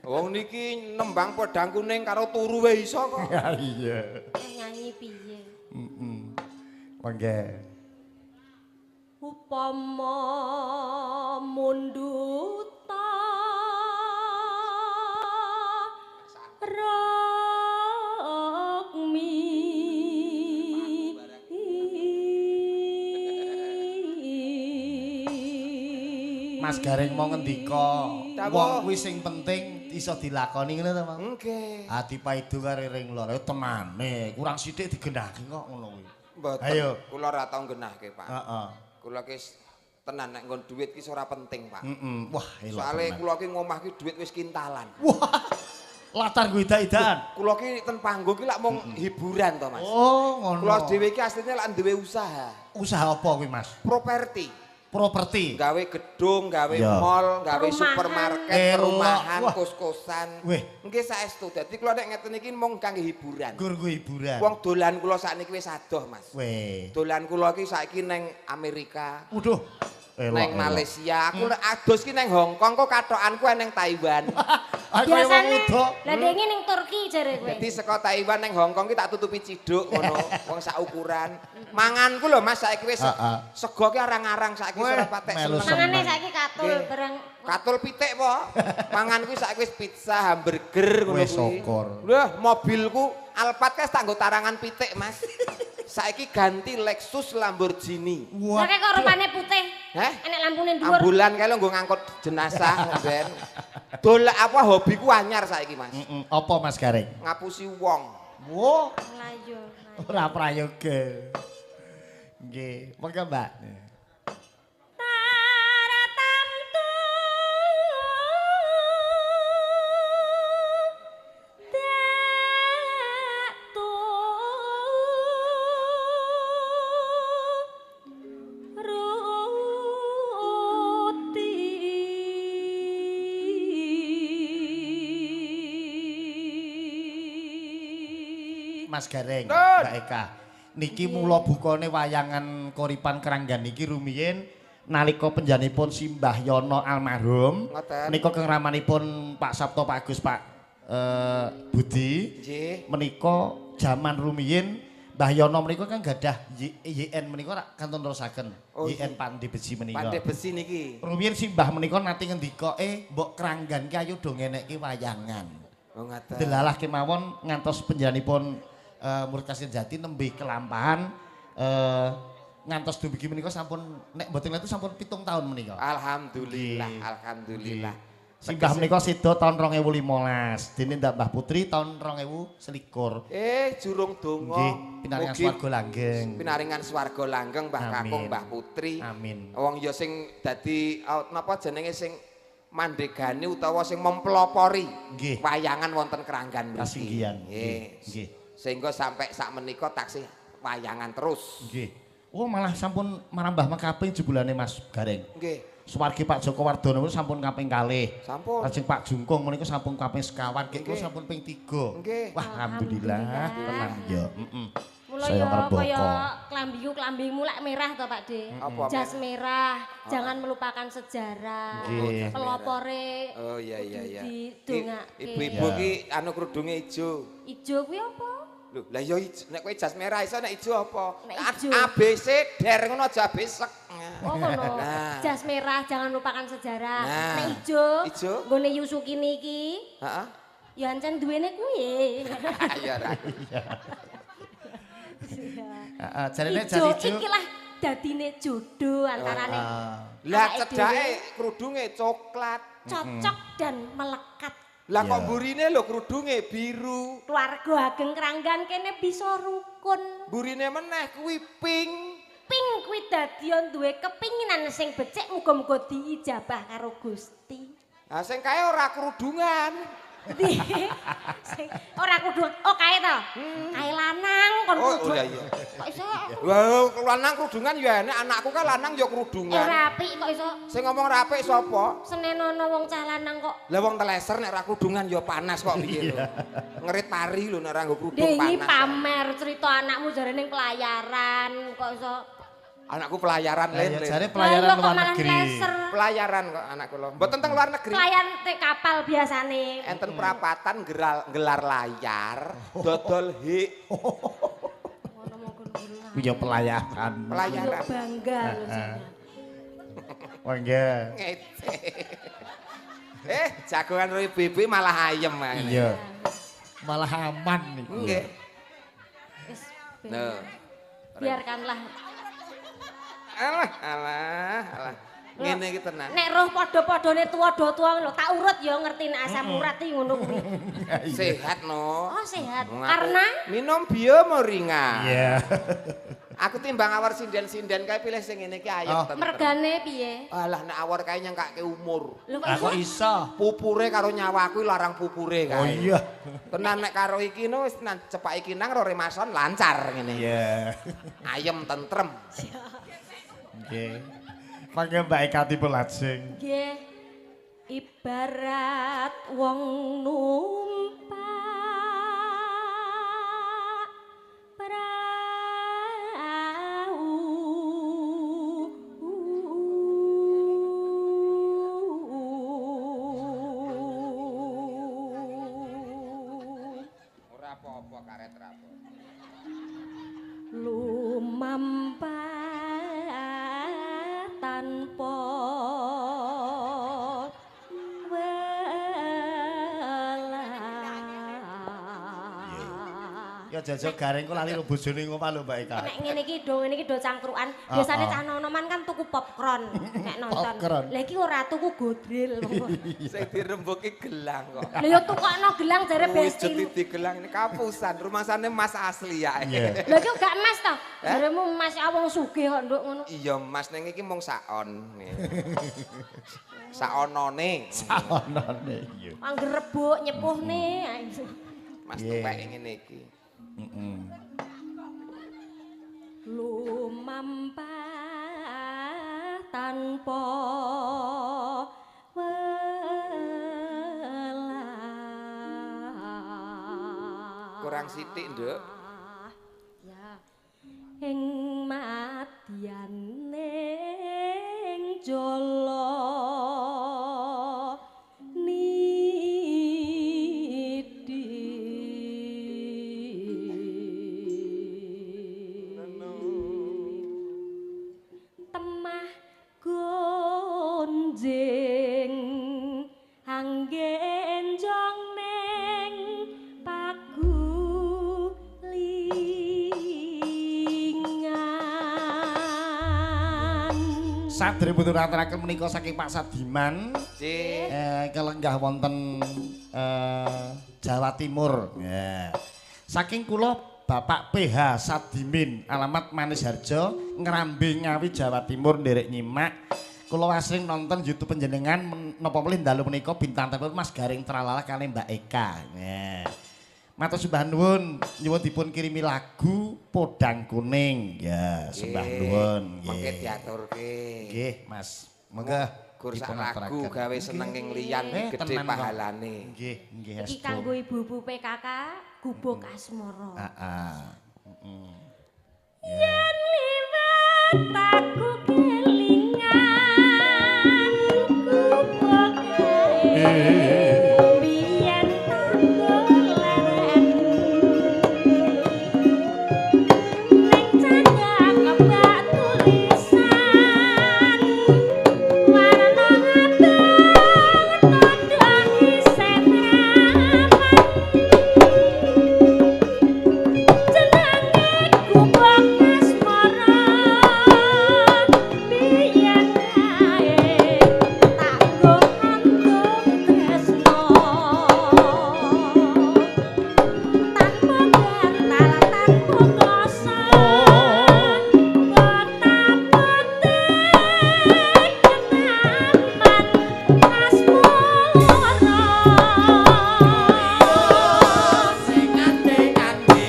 Wong niki nembang podang kuning karo turu wae iso kok. Ya iya. Nyanyi piye? Heeh. Monggo. Upama munduta rukmi Mas Gareng mau ngendika wong kuwi sing penting iso dilakoni ngono to, Mas? Nggih. Ati paido karo ring lor tenane, kurang sithik digenahke kok ngono kuwi. Mboten. Ayo. Kula ora tau nggenahke, Pak. Heeh. Kula ki tenan nek nggon dhuwit ki ora penting, Pak. Heeh. Wah, elok. Soale kula ki ngomah ki dhuwit wis kintalan. Wah. Latar nggo idak-idakan. Kula ki ten panggung ki lak mung hiburan to, Mas. Oh, ngono. Kula dhewe ki asline lak duwe usaha. Usaha apa kuwi, Mas? Properti. Properti. Gawe gedung, gawe mall, gawe supermarket, perumahan, kos-kosan. Nggih saestu. Dadi kula nek ngeten iki mung kangge hiburan. Gur hiburan. Wong dolan kula sakniki wis adoh, Mas. Weh. Dolan kula iki saiki neng Amerika. Waduh. Neng Malaysia, aku adus ki neng Hong Kong kok kathokanku neng Taiwan. Biasane lah denge ning Turki jare kowe. Dadi saka Taiwan neng Hong Kong ki tak tutupi ciduk ngono, wong sak ukuran. Manganku lho Mas saiki wis sego ki arang-arang saiki ora patek seneng. Mangane saiki katul barang katul pitik po. Manganku saiki wis pizza, hamburger ngono kuwi. Lho, mobilku Alphard kae tak nggo tarangan pitik, Mas. Saiki ganti Lexus Lamborghini. Lah kok rupane putih. Heh? Enek lampune dhuwur. Ambulan kae lho nggo ngangkut jenazah ben. Dolak apa hobiku anyar saiki, Mas. Heeh. Apa Mas Gareng? Ngapusi wong. Wo. Mlayu. Ora prayoga. Nggih, monggo Mbak. Mas Gareng, Mbak Eka. Niki mula bukane wayangan Koripan Kranggan niki rumiyin nalika penjanipun Simbah Yono almarhum menika keng ramanipun Pak Sabto, Pak Agus, Pak Budi. Menika jaman rumiyin Mbah Yono menika kan gadah YN menika rak kantun nerusaken. YN Pande Besi menika. Pande Besi niki. Rumiyin Simbah menika nate ngendika mbok Kranggan ki ayo do ngenekke wayangan. Oh ngaten. Delalah kemawon ngantos penjanipun Murid Kasin Jati nembe kelampahan ngantos dumugi menika sampun nek mboten itu sampun 7 tahun menika. Alhamdulillah, alhamdulillah. Simbah menika seda tahun 2015, dene ndak Mbah Putri tahun 2021. Jurung donga. Nggih, pinaringan swarga langgeng. Pinaringan swarga langgeng Mbah Kakung, Mbah Putri. Amin. Wong ya sing dadi napa jenenge sing mandegani utawa sing mempelopori wayangan wonten Kranggan mriki. Kasinggihan. Nggih. Sehingga sampai sak menika taksih wayangan terus. Nggih. Oh malah sampun marambah makaping jebulane Mas Gareng. Nggih. Swargi Pak Joko Wardono sampun kaping kalih. Sampun. Lajeng Pak Jungkung menika sampun kaping sekawan, kula sampun ping 3. Nggih. Wah, alhamdulillah tenang ya. Heeh. Mula ya kaya klambiku klambimu lek merah to Pak De. Jas merah, jangan melupakan sejarah. Pelopore. Oh iya iya iya. Didongake. Ibu-ibu ki anu kerudunge ijo. Ijo kuwi apa? Lho, lah ya nek kowe jas merah iso nek ijo apa? A B C der ngono aja besek. Oh ngono. Jas merah jangan lupakan sejarah. Nek ijo, nggone Yusuki niki. Heeh. Ya ancen duwene kuwi. Ya ora. Heeh, jarene jas ijo. Iki lah dadine jodoh antarane. Lah cedhake kerudunge coklat. Cocok dan melekat. Lah kok burine lho kerudunge biru. Keluarga ageng Kranggan kene bisa rukun. Burine meneh kuwi pink. Pink kuwi dadion duwe kepinginan sing becik muga-muga diijabah karo Gusti. Lah sing kae ora kerudungan. Sing ora kerudungan. Oh kae to. Kae lanang kon kerudung. Oh iya iya. Kok iso? Lah lanang kerudungan ya enek anakku kae lanang ya kerudungan. Ora apik kok iso. Sing ngomong ora apik sapa? Senen ana wong cah lanang kok. Lah wong teleser nek ora kerudungan ya panas kok piye lho. Ngerit pari lho nek ora nggo kerudung panas. Iki pamer cerita anakmu jare ning pelayaran kok iso. Anakku pelayaran lho. Jare pelayaran luar negeri. Pelayaran kok anakku lho. Mboten teng luar negeri. Pelayaran te kapal biasane. Enten perapatan gelar layar, dodol hik. Kuwi ya pelayaran. Pelayaran. Bangga lho sampean. Oh nggih. Ngece. Jagoan ibu-ibu malah ayem. Iya. Malah aman niku. Nggih. Wis. Biarkanlah. Alah, alah, alah. Ngene iki tenan. Nek roh padha-padhane tuwa do tuwa lho, tak urut ya ngerti nek asam urat iki ngono kuwi. Sehat no. Oh, sehat. Karena minum biomoringa. Iya. Aku timbang awar sinden-sinden kae pilih sing ngene iki ayem tentrem. Mergane piye? Alah nek awar kae nyangkake umur. Lho kok iso? Pupure karo nyawaku larang pupure kae. Oh iya. Tenan nek karo iki no wis tenan cepak iki nang rore mason lancar ngene. Iya. Ayem tentrem. Nggih. Mangke Mbak Eka dipun lajeng. Nggih. Ibarat wong numpak prau Ora apa-apa karet ra apa. Lumampah tanpa Ya jajal Gareng kok lali bojone ngopo lho Mbak Eka. Nek ngene iki do ngene iki do cangkrukan. Biasane cah nonoman kan tuku popcorn nek nonton. Lah iki ora tuku godril. Sing dirembuki gelang kok. Lah ya tukokno gelang jare besti. Wujud di gelang ini kapusan, rumasane emas asli ya. Lah iki gak emas to? Jaremu emas wong sugih kok nduk ngono. Iya emas ning iki mung saon. Saonone. Saonone iya. Angger rebuk nyepuhne. Mas tuwek ngene iki. Lumampah tanpa welah. Kurang sithik, Nduk. Ya. Ing madyaning jala anggenjong neng pagulingan. Sadèrèngipun aturaken menika saking Pak Sadiman kelenggah wonten Jawa Timur. Saking kula Bapak PH Sadimin, alamat Manisharjo, Ngrambe Ngawi, Jawa Timur, nderek nyimak. Kula asring nonton YouTube panjenengan menapa malih dalu menika bintang tamu Mas Gareng Tralala kalih Mbak Eka. Nggih. Matur sembah nuwun, nyuwun dipun kirimi lagu Podang Kuning. Ya, sembah nuwun. Mengke diaturke. Nggih, Mas. Monggo gur sak lagu gawe senenging liyan gedhe pahalane. Nggih, nggih. Iki kanggo ibu-ibu PKK Gubuk Asmara. Heeh. Yen liwat aku kelingan gubuk biyen tanggolan ning cagak kebak tulisan warna abang tandha isih rapat jenenge Gubuk Asmara biyen kae tanggo anggo tresno tanpa bantal tanpa kosa betapa ketaman asmara Sing ande-ande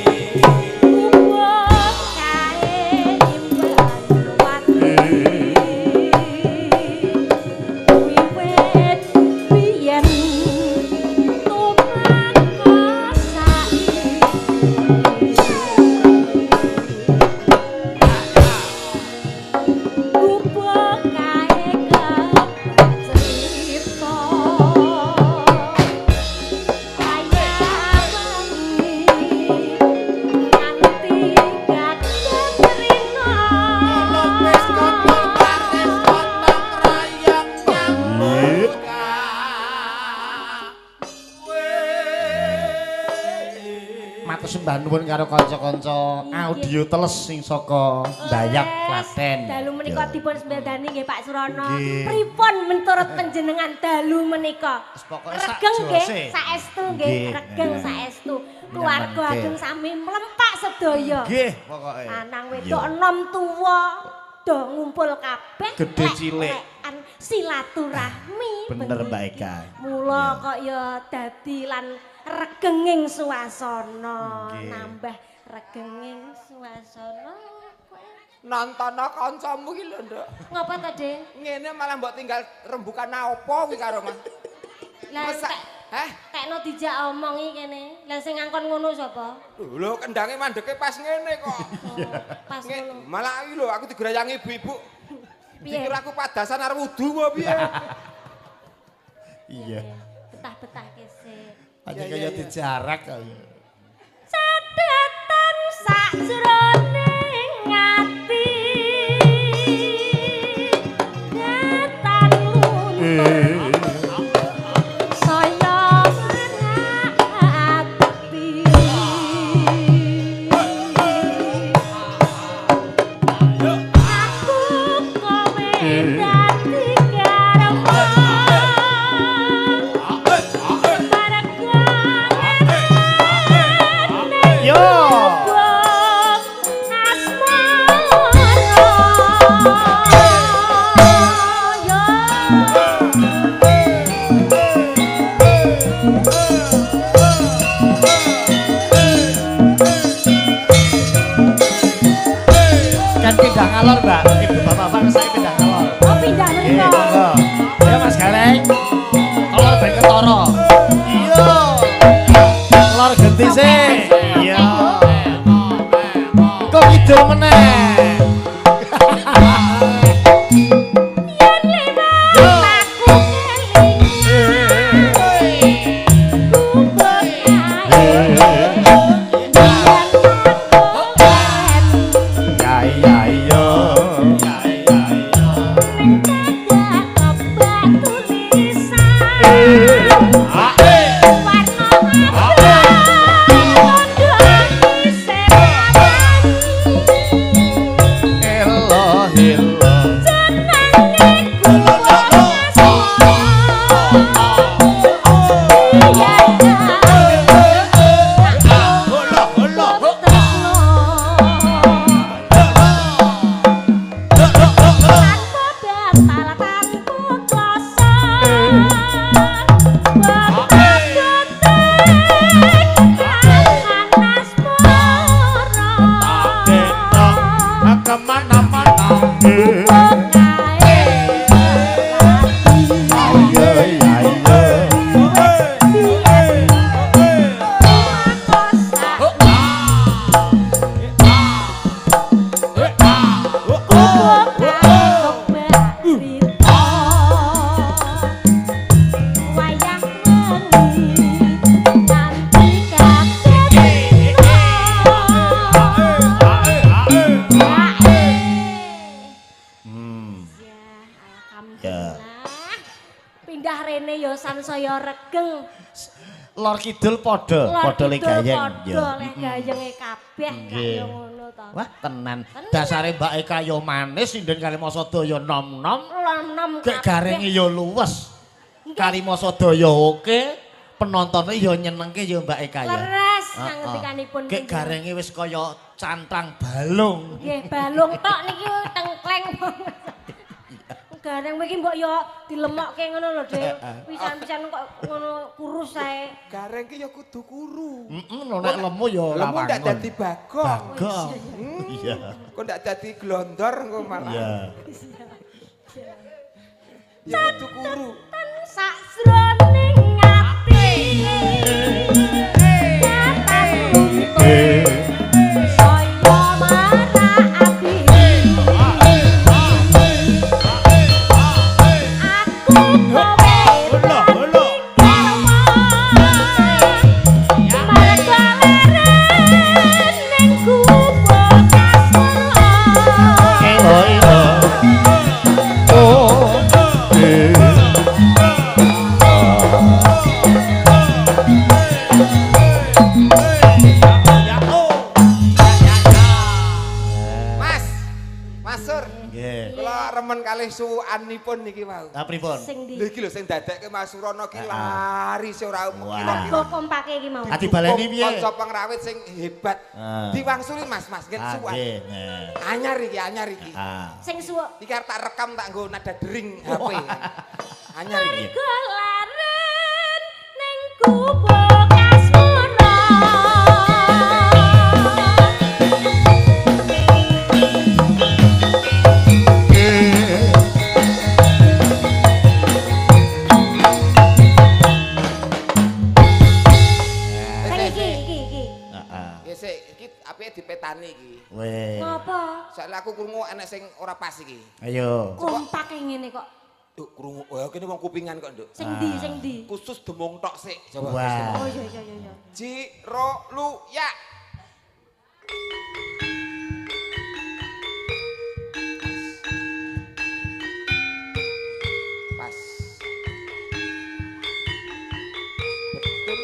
gubuk kae imban wati wiwit biyen tumeka saiki gubuk kae kebak cerita wayah wengi nganti gatot rina. Lupis kotor baris gotong royong nyambut Matur sembah nuwun karo kanca-kanca audio teles sing saka Dayak Klaten. Dalu menika dipun sembadani nggih Pak Surono. Nggih. Pripun menurut panjenengan dalu menika? Wis pokoke sak Regeng nggih, jose. saestu nggih, Nggih. regeng saestu. Keluarga Nggih. ageng sami mlempak sedaya. Nggih, pokoke. Lanang wedok enom tuwa do ngumpul kabeh. Gedhe cilik. Lek-lekan silaturahmi. Bener bengi Mbak iki. Eka. Mula kok ya dadi lan regenging suasana, Nggih. nambah regenging suasana. Nontono kancamu iki lho, Nduk. Ngapa ta, De? Ngene malah mbok tinggal rembukan opo kuwi karo Mas. Lah heh, tekno dijak omong iki kene. Lah sing ngangkon ngono sapa? Lho, kendange mandeke pas ngene kok. Pas ngono. Malah iki lho aku digrayangi ibu-ibu. Dikira aku padasan arep wudu apa piye? Iya. Betah-betah kesik. Pancen kaya dijarak kok. Cadatan sakjroning ati. Datan luntur. Saya ati. Aku kowe dadi garwa. Yo. Kan pindah ngalor, Mbak. Ibu bapak-bapak saya pindah ngalor. Oh, pindah mriko. Ayo Mas Gareng. Lor ben ketara. Iya. Lor genti sih. Iya. Kok kidul meneh. Yen lewat aku kelingan. Kubur ae. Ya ya yo. Ya ya yo. Elo elo. Kemana-mana. Ayo ayo. Ya, pindah rene ya sansaya regeng. Lor kidul padha, padha le gayeng. Padha le gayenge kabeh kaya ngono to. Wah, tenan. Dasare Mbak Eka ya manis, sinden Kalimasadaya nom-nom. Nom-nom kabeh. Garenge ya luwes. Kalimasadaya oke, penontone ya nyenengke ya Mbak Eka ya. Leres ngandikanipun. Gek garenge wis kaya cantang balung. Nggih, balung tok niki tengkleng. Gareng iki mbok yo dilemokke ngono lho, Dik. Pisan-pisan kok ngono kurus ae. Gareng ki ya kudu kuru. Heeh, lho nek lemu ya ora lemu ndak dadi bagong. Bagong. Iya. Kok ndak dadi glondor engko malah. Iya. Ya kudu kuru. Sakjroning ati. Datan luntur. Saya marah ati. Suwukanipun niki wau. Lah pripun? Lha iki lho sing dadekke Mas Surono ki lari sing ora kira-kira. Kompake iki mau. Ha dibaleni piye? Kanca pengrawit sing hebat. Diwangsuli Mas, Mas nggih suwukan. Anyar iki, anyar iki. Sing suwuk. Iki arep tak rekam tak nggo nada dering HP. Anyar iki. Mergo laren ning gubuk asmara. dipetani iki. Weh. Ngopo? Soale aku krungu enek sing ora pas iki. Ayo. Kompak ngene kok. Nduk krungu. Oh, kene wong kupingan kok, Nduk. Sing ndi, sing ndi? Khusus demung tok sik. Coba. Oh iya iya iya. Ji ro lu ya. Pas. Betul.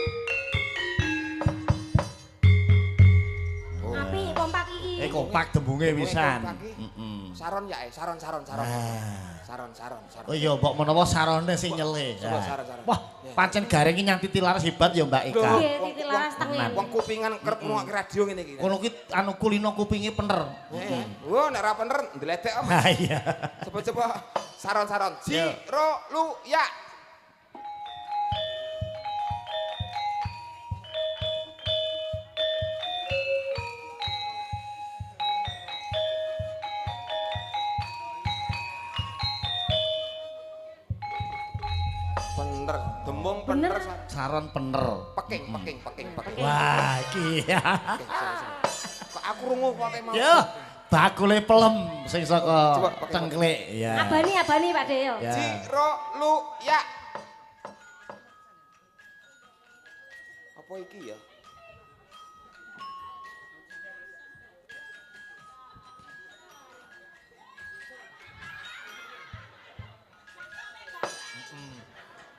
Oh. Apik kompak iki. Kompak dembunge pisan. Heeh. Saron ya, saron. Saron. Oh iya, mbok menawa sarone sing nyele. Saron. Wah, pancen Gareng iki nyang Titi Laras hebat ya Mbak Eka. Nggih, Titi Laras tengen. Wong kupingan kerep ngrungokke radio ngene iki. Kono ki anu kulino kupinge pener. Heeh. Wah, nek ora pener ndledek om. Ha iya. Coba-coba saron-saron. Ji ro lu ya. Bener, demung bener, saron pener. Peking. Wah, iki. Kok aku rungu kok mau. Yo, bakule pelem sing saka cengklik ya. Abani Pak De yo. Ji ro lu ya. Apa iki ya?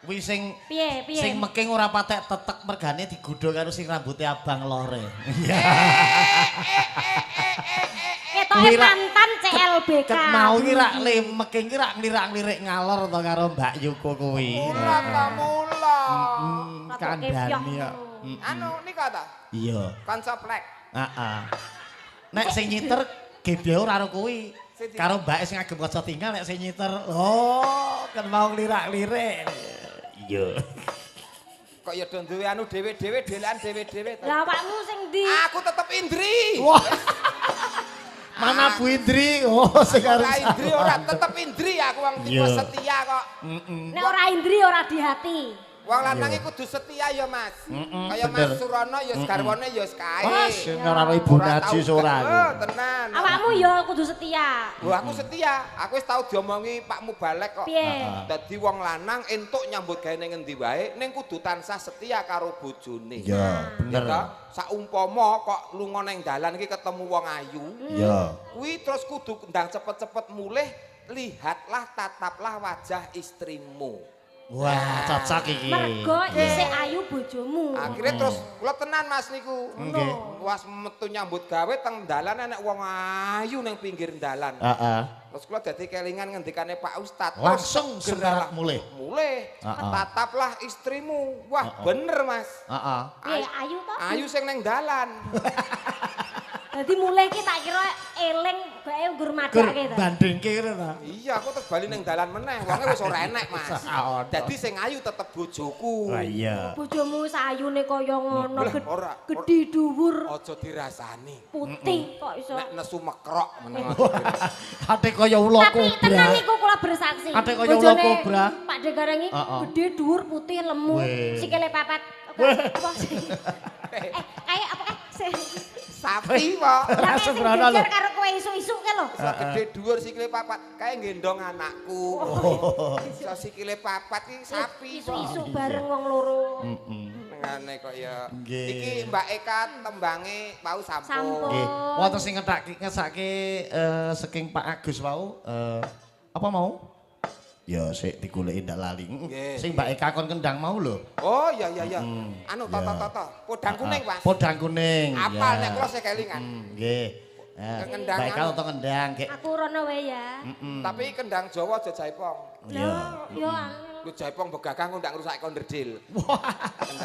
Kuwi sing piye? Sing meking ora patek tetek mergane digodho karo sing rambute abang lore. Ketoke mantan CLBK. Ket mau iki rak le meking iki rak nglirak-nglirik ngalor to karo Mbak Yuko kuwi. Ora ta mula. Kandhani kok. Anu nika ta? Iya. Kanca plek. Heeh. Nek sing nyiter gebye ora karo kuwi. Karo mbake sing agem kaca tinggal nek sing nyiter. Oh, kan mau nglirak-lirik. Iya. Kok ya do duwe anu dhewe-dhewe, dhewean dhewe-dhewe. Lah awakmu sing ndi? Aku tetep Indri. Wah. Mana Bu Indri? Oh, sing arep Indri ora tetep Indri aku wong tipe setia kok. Nek ora Indri ora di hati. Wong lanang iku kudu setia ya, Mas. Kaya Mas Surono ya garwane ya kae. Mas ora karo Ibu Naji ora. Oh, tenan. Awakmu ya kudu setia. Lho aku setia. Aku wis tau diomongi Pak Mubalek kok. Dadi wong lanang entuk nyambut gawe ning endi wae ning kudu tansah setia karo bojone. Ya, bener. Saumpama kok lunga ning dalan iki ketemu wong ayu. Ya. Kuwi terus kudu ndang cepet-cepet mulih, lihatlah tataplah wajah istrimu. Wah, cocok iki. Mergo isih ayu bojomu. Akhirnya terus kula tenan Mas niku. Nggih. Was metu nyambut gawe teng dalan enek wong ayu ning pinggir dalan. Heeh. Terus kula dadi kelingan ngendikane Pak Ustad. Langsung segera mulih. Mulih. Tataplah istrimu. Wah, bener Mas. Heeh. Piye ayu to? Ayu sing ning dalan. Dadi mulih iki tak kira eling gawe nggur madhake to. Bandingke ngono ta. Iya, aku terus bali ning dalan meneh. Wonge wis ora enek, Mas. Dadi sing ayu tetep bojoku. Lah iya. Bojomu sayune kaya ngono, gedhi dhuwur. Aja dirasani. Putih kok iso. Nek nesu mekrok meneng. Ate kaya ula kobra. Tapi tenan niku kula bersaksi. Ate kaya ula kobra. Pak De Gareng iki gedhi dhuwur putih lemu, sikile papat. Apa sih? Kayak apa kae? Sapi kok. Lah sembrono lho. Karo kowe isuk-isuk ke lho. Iso gedhe dhuwur sikile papat, kae nggendong anakku. Iso sikile papat iki sapi. Isuk-isuk bareng wong loro. Ngene kok ya. Iki Mbak Eka tembange wau sampun. Nggih. Wonten sing ngesake saking Pak Agus wau apa mau? Ya sik digoleki ndak lali. Sing Mbak Eka kon kendang mau lho. Oh iya iya iya. Anu toto. Podang kuning, Mas. Podang kuning. Apal nek kula sik kelingan. Nggih. Mbak Eka toto kendang. Aku rono wae ya. Tapi kendang Jawa aja jaipong. Iya. Yo. Lu jaipong begagang kok ndak ngrusake konderdil.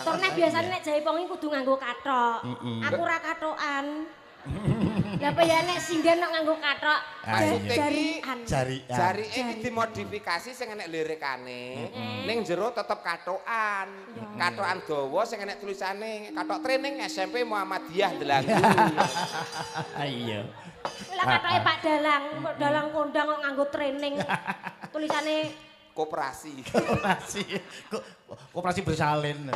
Tur nek biasane nek jaipong iki kudu nganggo kathok. Aku ora kathokan. Lah apa ya nek sinden nek nganggo kathok jarian. Jarike iki dimodifikasi sing enek lirikane. Ning jero tetep kathokan. Kathokan dawa sing enek tulisane kathok training SMP Muhammadiyah Delanggu. Iya. Lah kathoke Pak Dalang, Pak Dalang kondang kok nganggo training. Tulisane koperasi. Koperasi. Koperasi bersalin.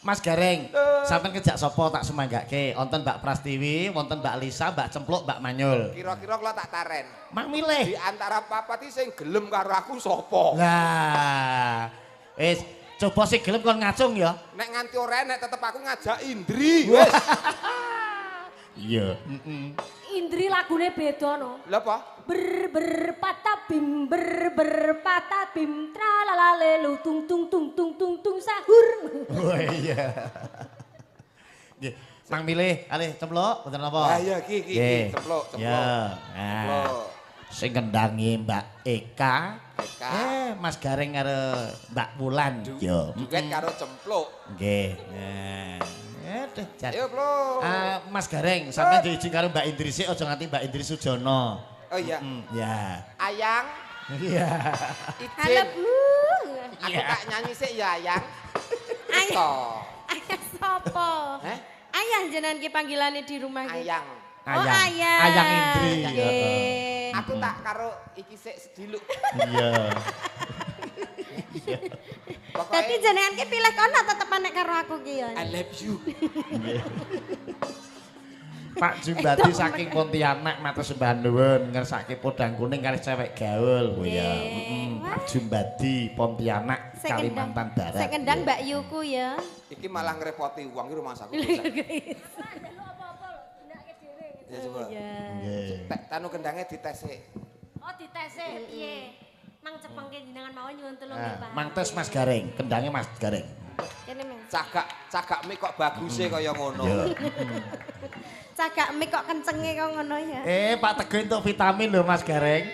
Mas Gareng, sampean kejak sapa tak semanggake? Wonten Mbak Prastiwi, wonten Mbak Lisa, Mbak Cempluk, Mbak Manyul. Kira-kira kula tak taren. Mang milih. Di antara papat iki sing gelem karo aku sapa? Lah. Wis, coba sing gelem kon ngacung ya. Nek nganti ora enek tetep aku ngajak Indri, wis. Iya. Indri lagune beda no. Lha apa? Ber ber patabim ber ber patabim tralalelu tung tung tung tung tung tung sahur. Oh iya. Nggih, mang milih alih cempluk mboten napa? Lah iya iki iki cempluk cempluk. Ya. Nah. Sing kendangi Mbak Eka. Eka. Mas Gareng karo Mbak Wulan. Yo. Duet karo cempluk. Nggih. Nah. Aduh, jan. Ayo, Pluk. Mas Gareng, sampean diizin karo Mbak Indri sik aja nganti Mbak Indri Sujono. Oh iya. Ya. Ayang. Iya. Izin. Halo, Bu. Aku tak nyanyi sik ya, Ayang. Ayang. Ayang sapa? Heh? Ayang jenengan ki panggilane di rumah ki. Ayang. Oh, Ayang. Ayang Indri. Nggih. Aku tak karo iki sik sediluk. Iya. Dadi jenengan ki pilih kono tetep nek karo aku ki ya. I love you. Pak Jumbati saking Pontianak matur sembah nuwun ngersake podang kuning kalih cewek gaul. Oh iya, Pak Jumbati Pontianak Kalimantan Barat. Sing kendang Mbak Yuku ya. Iki malah ngrepoti wong iki rumangsaku. Ya coba. Nggih. Tanu kendange ditesik. Oh, ditesik piye? Mang cepengke jenengan mawon nyuwun tulung nggih, Pak. Mang tes Mas Gareng, kendange Mas Gareng. Kene Mas. Cagak mik kok baguse kaya ngono. Cagak mik kok kencenge kok ngono ya. Pak Teguh entuk vitamin lho Mas Gareng.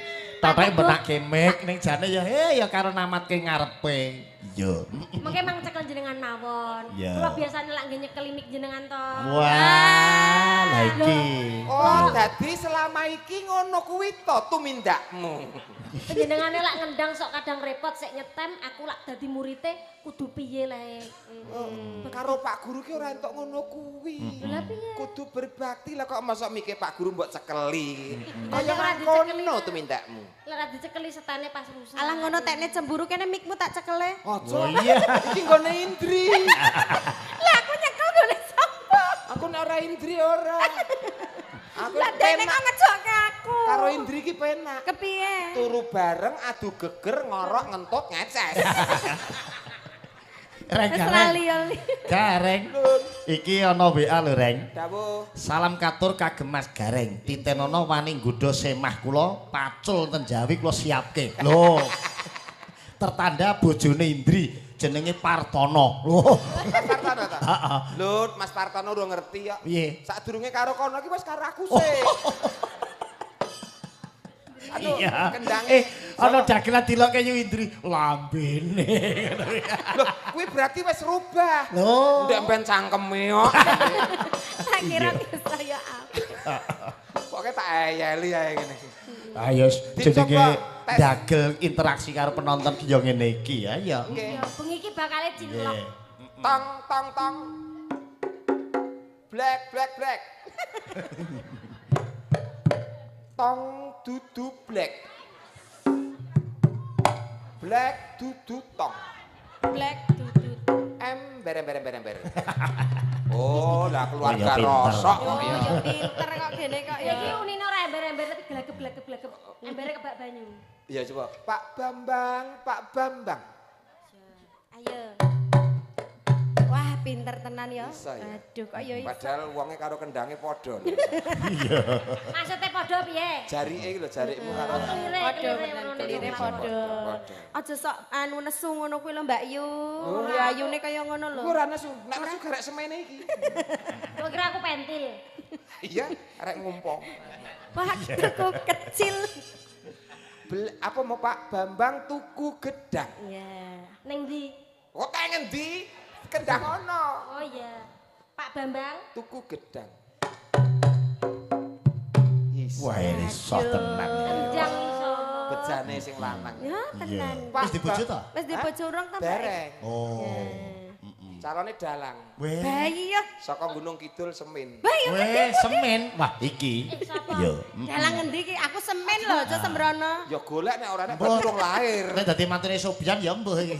Totoke mbenake mik ning jane ya ya karo namatke ngarepe. Iya. Mengke mang cekel jenengan mawon. Kula biasane lak nggih nyekeli mik jenengan to. Wah, lha iki. Oh, dadi selama iki ngono kuwi to tumindakmu. Panjenengane lak ngendang sok kadang repot sik nyetem, aku lak dadi murite kudu piye lae. Karo Pak Guru ki ora entuk ngono kuwi. Lha piye? Kudu berbakti lah kok mosok mike Pak Guru mbok cekeli. Kaya ngono tumindakmu. Lah ora dicekeli setane pas rusak. Alah ngono tekne cemburu kene mikmu tak cekele. Ojo. Iya. Iki nggone Indri. Lah aku nyekel nggone sapa? Aku nek ora Indri ora. Aku lah dene kok ngejokke aku. Karo Indri iki penak. Kepiye? Turu bareng adu geger ngorok ngentut ngeces. Reng Gareng. Gareng. Iki ana WA lho, Reng. Dawuh. Salam katur kagem Mas Gareng. Titenono wani nggodha semah kula, pacul ten Jawi kula siapke. Lho. Tertanda bojone Indri jenenge Partono. Lho. Mas Partono ta? Heeh. Lho, Mas Partono urung ngerti kok. Piye? Sadurunge karo kono iki wis karo aku sik. Aduh, kendange. Ana dagelan dilokke Yu Indri lambene. Lho, kuwi berarti wis rubah. Lho. Ndek ben cangkeme kok. Tak kira bisa ya apik. Pokoke tak eyeli ae ngene iki. Ayo jenenge dagel interaksi karo penonton ki yo ngene iki ya ya. Ya bengi iki bakale cinlok. Tong tong tong. Black black black. Tong dudu black. Black dudu tong. Black dudu. Ember ember ember ember. Oh, lah keluarga rosok kok ya. Ya pinter kok gene kok ya. Iki unine ora ember-ember tapi glagep-glagep-glagep. Embere kebak banyu. Iya coba. Pak Bambang, Pak Bambang. Ayo. Wah, pinter tenan ya. Aduh kok ya iso. Padahal wonge karo kendange padha. Iya. Maksude padha piye? Jarike iki lho, jarikmu karo padha. Kelire padha. Aja sok anu nesu ngono kuwi lho Mbak Yu. Ya ayune kaya ngono lho. Ora nesu, nek nesu garek semene iki. Kok kira aku pentil. Iya, arek ngumpong. Waktuku kecil. Apa mau Pak Bambang tuku gedang? Iya. Ning ndi? Kok kae ngendi? Kendang ono. Oh iya. Pak Bambang tuku gedang. Wah, iso tenan. Kendang iso. Bejane sing lanang. Ya, tenan. Wis dibojo ta? Wis dibojo urung ta, Mbak? Dereng. Oh. Calone dalang. Bayi ya. Saka Gunung Kidul Semin. Weh, Semin. Wah, iki. Yo. Dalang ngendi iki? Aku Semin lho, aja sembrono. Ya golek nek ora nek berarti wong lahir. Nek dadi mantune Sobian ya mbuh iki.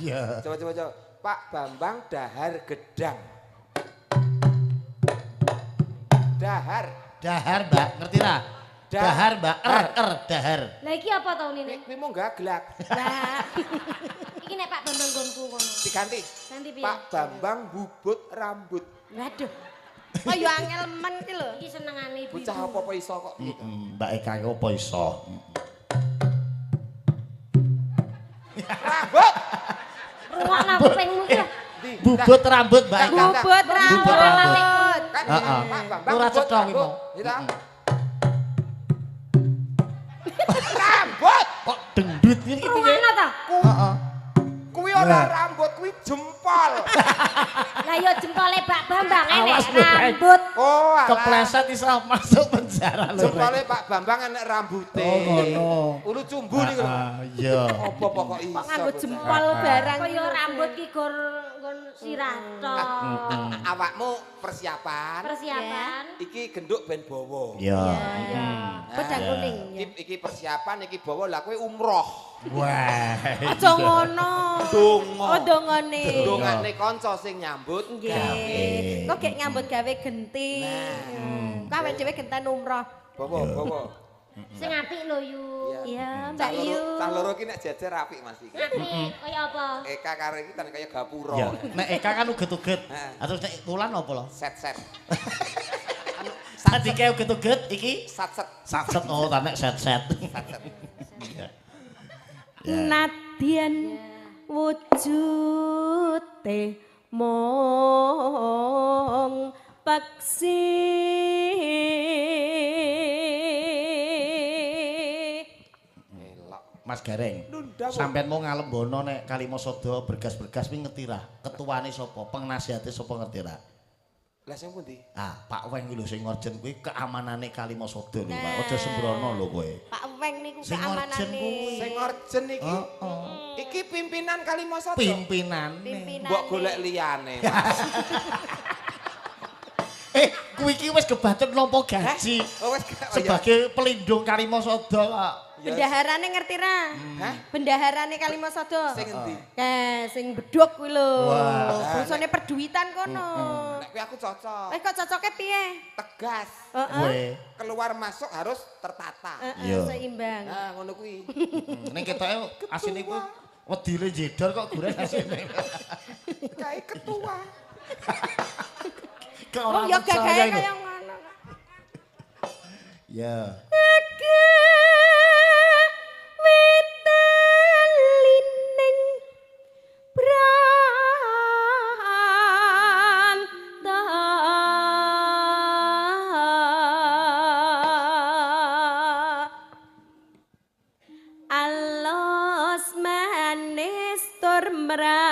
Iya. Coba coba coba. Pak Bambang dahar gedang. Dahar. Dahar, Mbak, ngerti ra? Dahar, Mbak. R dahar. Lah iki apa to unine? Kuwi mung gaglak. Lah. Iki nek Pak Bambang nggonku kono. Diganti. Ganti piye? Pak Bambang bubut rambut. Waduh. Kok yo angel men iki lho. Iki senengane ibu. Bocah apa-apa iso kok. Mbak Eka iki apa iso? Rambut. Rungokno kupingmu iki. Bubut rambut Mbak Eka. Bubut rambut. Kan Pak Bambang ora cetha kuwi mau. Rambut kok dendut iki piye? Rungokno ta? Heeh. Kuwi ora rambut, kuwi jempol. Lah ya jempole Pak Bambang enek rambut. Oh, alah. Kepleset iso masuk penjara lho. Jempole Pak Bambang enek rambute. Oh, ngono. Ulu cumbu niku lho. Iya. Apa pokok iso. Kok nganggo jempol barang. Kaya rambut ki gor nggon sirah tok. Awakmu persiapan. Persiapan. Iki genduk ben bawa. Iya. Iya. Pedang kuning. Iki persiapan iki bawa lah kowe umroh. Wah. Aja ngono. Donga. Oh, dongane. Dongane kanca sing nyambut gawe. Kok gek nyambut gawe genti. Kok awake dhewe genten umroh. Bawa, bawa. Sing apik lho Yu. Iya, Mbak Yu. Cah loro iki nek jejer apik Mas iki. Apik kaya apa? Eka karo iki tan kaya gapura. Iya. Nek Eka kan uget-uget. Terus nek Wulan apa lho? Set-set. Anu sadike uget-uget iki sat-set. Sat-set oh ta nek set-set. Sat-set. Nadyan wujute mong peksi. Mas Gareng, sampean mau ngalembono nek Kalimasada bergas-bergas kuwi ngerti ra? Ketuane sapa? Pengnasihate sapa ngerti ra? Lah sing pundi? Ah, Pak Weng kuwi lho sing ngorjen kuwi keamanane Kalimasada lho, Pak. Aja sembrono lho kowe. Pak Weng niku keamanane. Sing ngorjen iki. Heeh. Iki pimpinan Kalimasada. Pimpinane. Mbok golek liyane, Mas. Kuwi iki wis kebatut nampa gaji. Oh, wis sebagai pelindung Kalimasada kok. Bendaharane ngerti ra? Hah? Bendaharane Kalimasada. Sing endi? Sing bedhog kuwi lho. Bangsane perduitan kono. Nek kuwi aku cocok. Eh kok cocoke piye? Tegas. Heeh. Keluar masuk harus tertata. Heeh, seimbang. Nah, ngono kuwi. Ning ketoke asine kuwi wedine jedor kok gurih asine. Kae ketua. Oh ya gagahe kaya ngono. Ya. Witelining pranta. Alos manis tur mrati.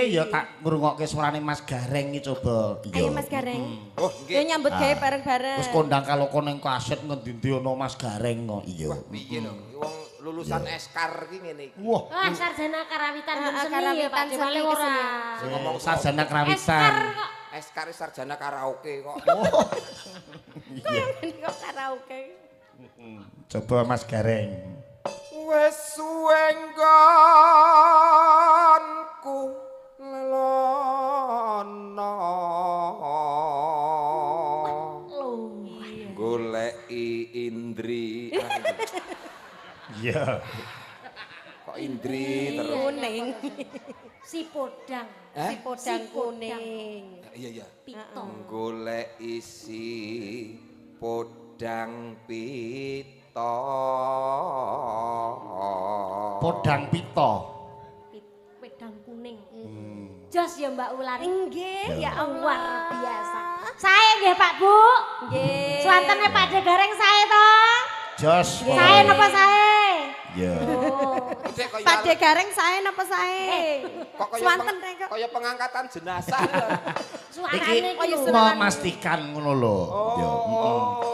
Ya tak ngrungokke suarane Mas Gareng iki coba. Ayo Mas Gareng. Oh, nggih. Yo nyambut gawe bareng-bareng. Wis kondang kaloko ning kaset ngendi-endi ana Mas Gareng kok. Iya. Wah, piye lho? Wong lulusan Eskar iki ngene iki. Wah, Wah, sarjana karawitan seni ya Pak Dewale ora. Sing ngomong sarjana karawitan. Eskar kok. Eskar sarjana karaoke kok. Iya. Kok karaoke. Coba Mas Gareng. Wis suwe nggonku lelono goleki Indri. Iya. Kok Indri terus kuning. Si podang. Si podang kuning. Iya iya. Pito. Goleki si podang pito. Podang pito. Wedang kuning. Jos ya Mbak Wulan. Nggih, ya Allah. Luar biasa. Sae nggih Pak Bu. Nggih. Suwantene Pak De Gareng sae to? Jos. Sae napa sae? Iya. Pak De Gareng sae napa sae? Kok Suwanten rek kok. kaya pengangkatan jenazah. Suarane Iki memastikan ngono lho. Ya.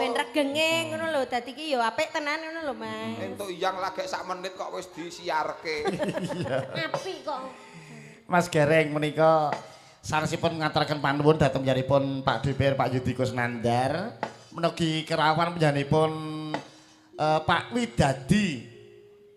Ben regenge ngono lho, dadi iki ya apik tenan ngono lho, Mas. Entuk yang lagi sak menit kok wis disiarke. Apik kok. Mas Gareng menika sanesipun ngaturaken panuwun dhateng panjenenganipun Pak DPR Pak Yudi Kusnandar menugi kerawan panjenenganipun Pak Widadi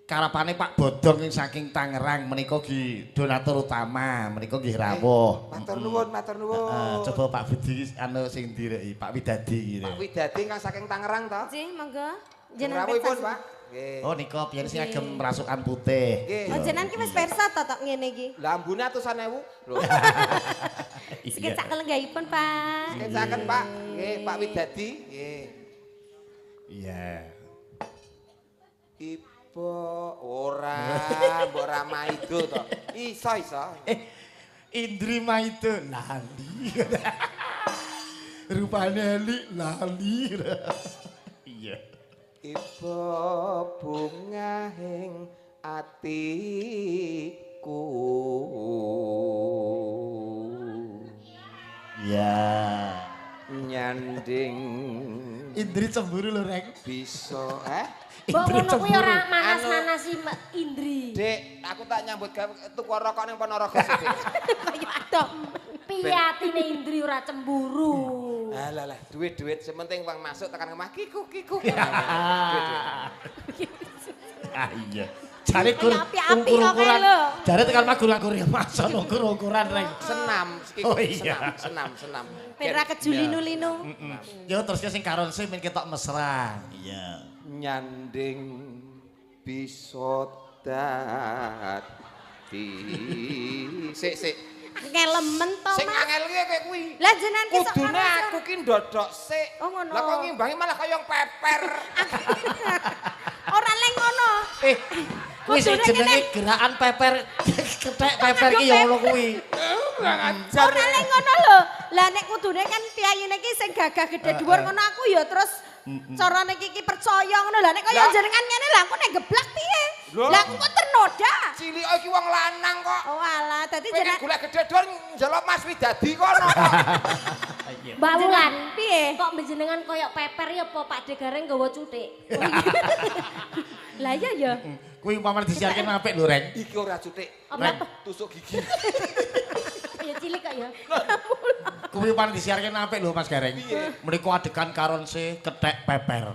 karapane Pak Bodong ing saking Tangerang menika nggih donatur utama menika nggih rawuh. Matur nuwun, matur nuwun. Coba Pak Budi anu sing direki Pak Widadi iki. Pak Widadi ingkang saking Tangerang to? Nggih, monggo. Jenengan rawuhipun, Pak. Nggih. Oh nika piyen sing agem rasukan putih. Oh jenengan ki wis pirsa to tok ngene iki. Lah ambune atusan ewu. Lho. Sekecak kelenggahipun, Pak. Sekecaken, Pak. Nggih, Pak Widadi. Nggih. Iya. Ibu ora, mbok ora maido to. Iso iso. Indri maido lali. Rupane li lali. Iya. Ibu bungahing atiku. Iya. Nyanding Indri cemburu lho, Rek. Bisa, Mbok ngono kuwi ora manas-manasi Indri. Dik, aku tak nyambut gawe tuku rokok ning Ponorogo sik, Dik. Kaya adoh. Piye atine Indri ora cemburu. Alah lah, duit-duit sing penting wong masuk tekan omah kiku kiku. Duit-duit. Ah iya. Jare gur ukur-ukuran. Jare tekan omah gur mason ukur-ukuran reng. Senam, senam, senam, senam. Ben ra kejulinu-linu. Yo terus sing karonse men ketok mesra. Iya. Nyanding bisa dadi. Sik sik. Angel lemen to, Mas. Sing angel ki kaya kuwi. Lah jenengan ki sok kudune aku ki ndodhok sik. Oh ngono. Lah kok ngimbangi malah kaya peper. Ora leng ngono. Kuwi sing jenenge gerakan peper kethek peper ki ya ngono kuwi. Ora leng ngono lho. Lah nek kudune kan piyayine ki sing gagah gedhe dhuwur ngono aku ya terus carane iki percaya ngono. Lah nek kaya jenengan ngene lah aku nek geblak piye? Lah aku kok ternoda. Cilik iki wong lanang kok. Oh alah, dadi jenengan golek gedhe dhuwur njaluk Mas Widadi kono. Mbak Wulan, piye? Kok jenengan koyo peper ya apa Pak De Gareng nggawa cuthik? Lah iya ya. Kuwi umpamane disiarke apik lho, Reng. Iki ora cuthik. Apa? Tusuk gigi. Ya cilik kok ya. Kuwi umpamane disiarke apik lho Mas Gareng. Menika adegan karonse kethek peper.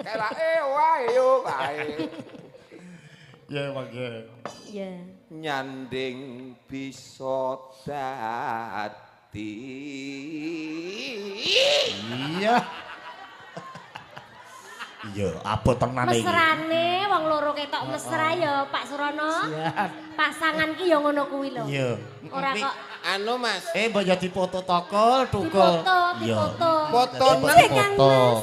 Kelake wae yo kae. Ya mangke. Ya. Nyanding bisa dadi. Iya. Iya, abot tenan iki. Mesrane wong loro ketok mesra ya Pak Surono. Pasangan ki ya ngono kuwi lho. Iya. Ora kok anu Mas. Mbok ya dipoto tokol, tukul. Dipoto, dipoto. Fotonen,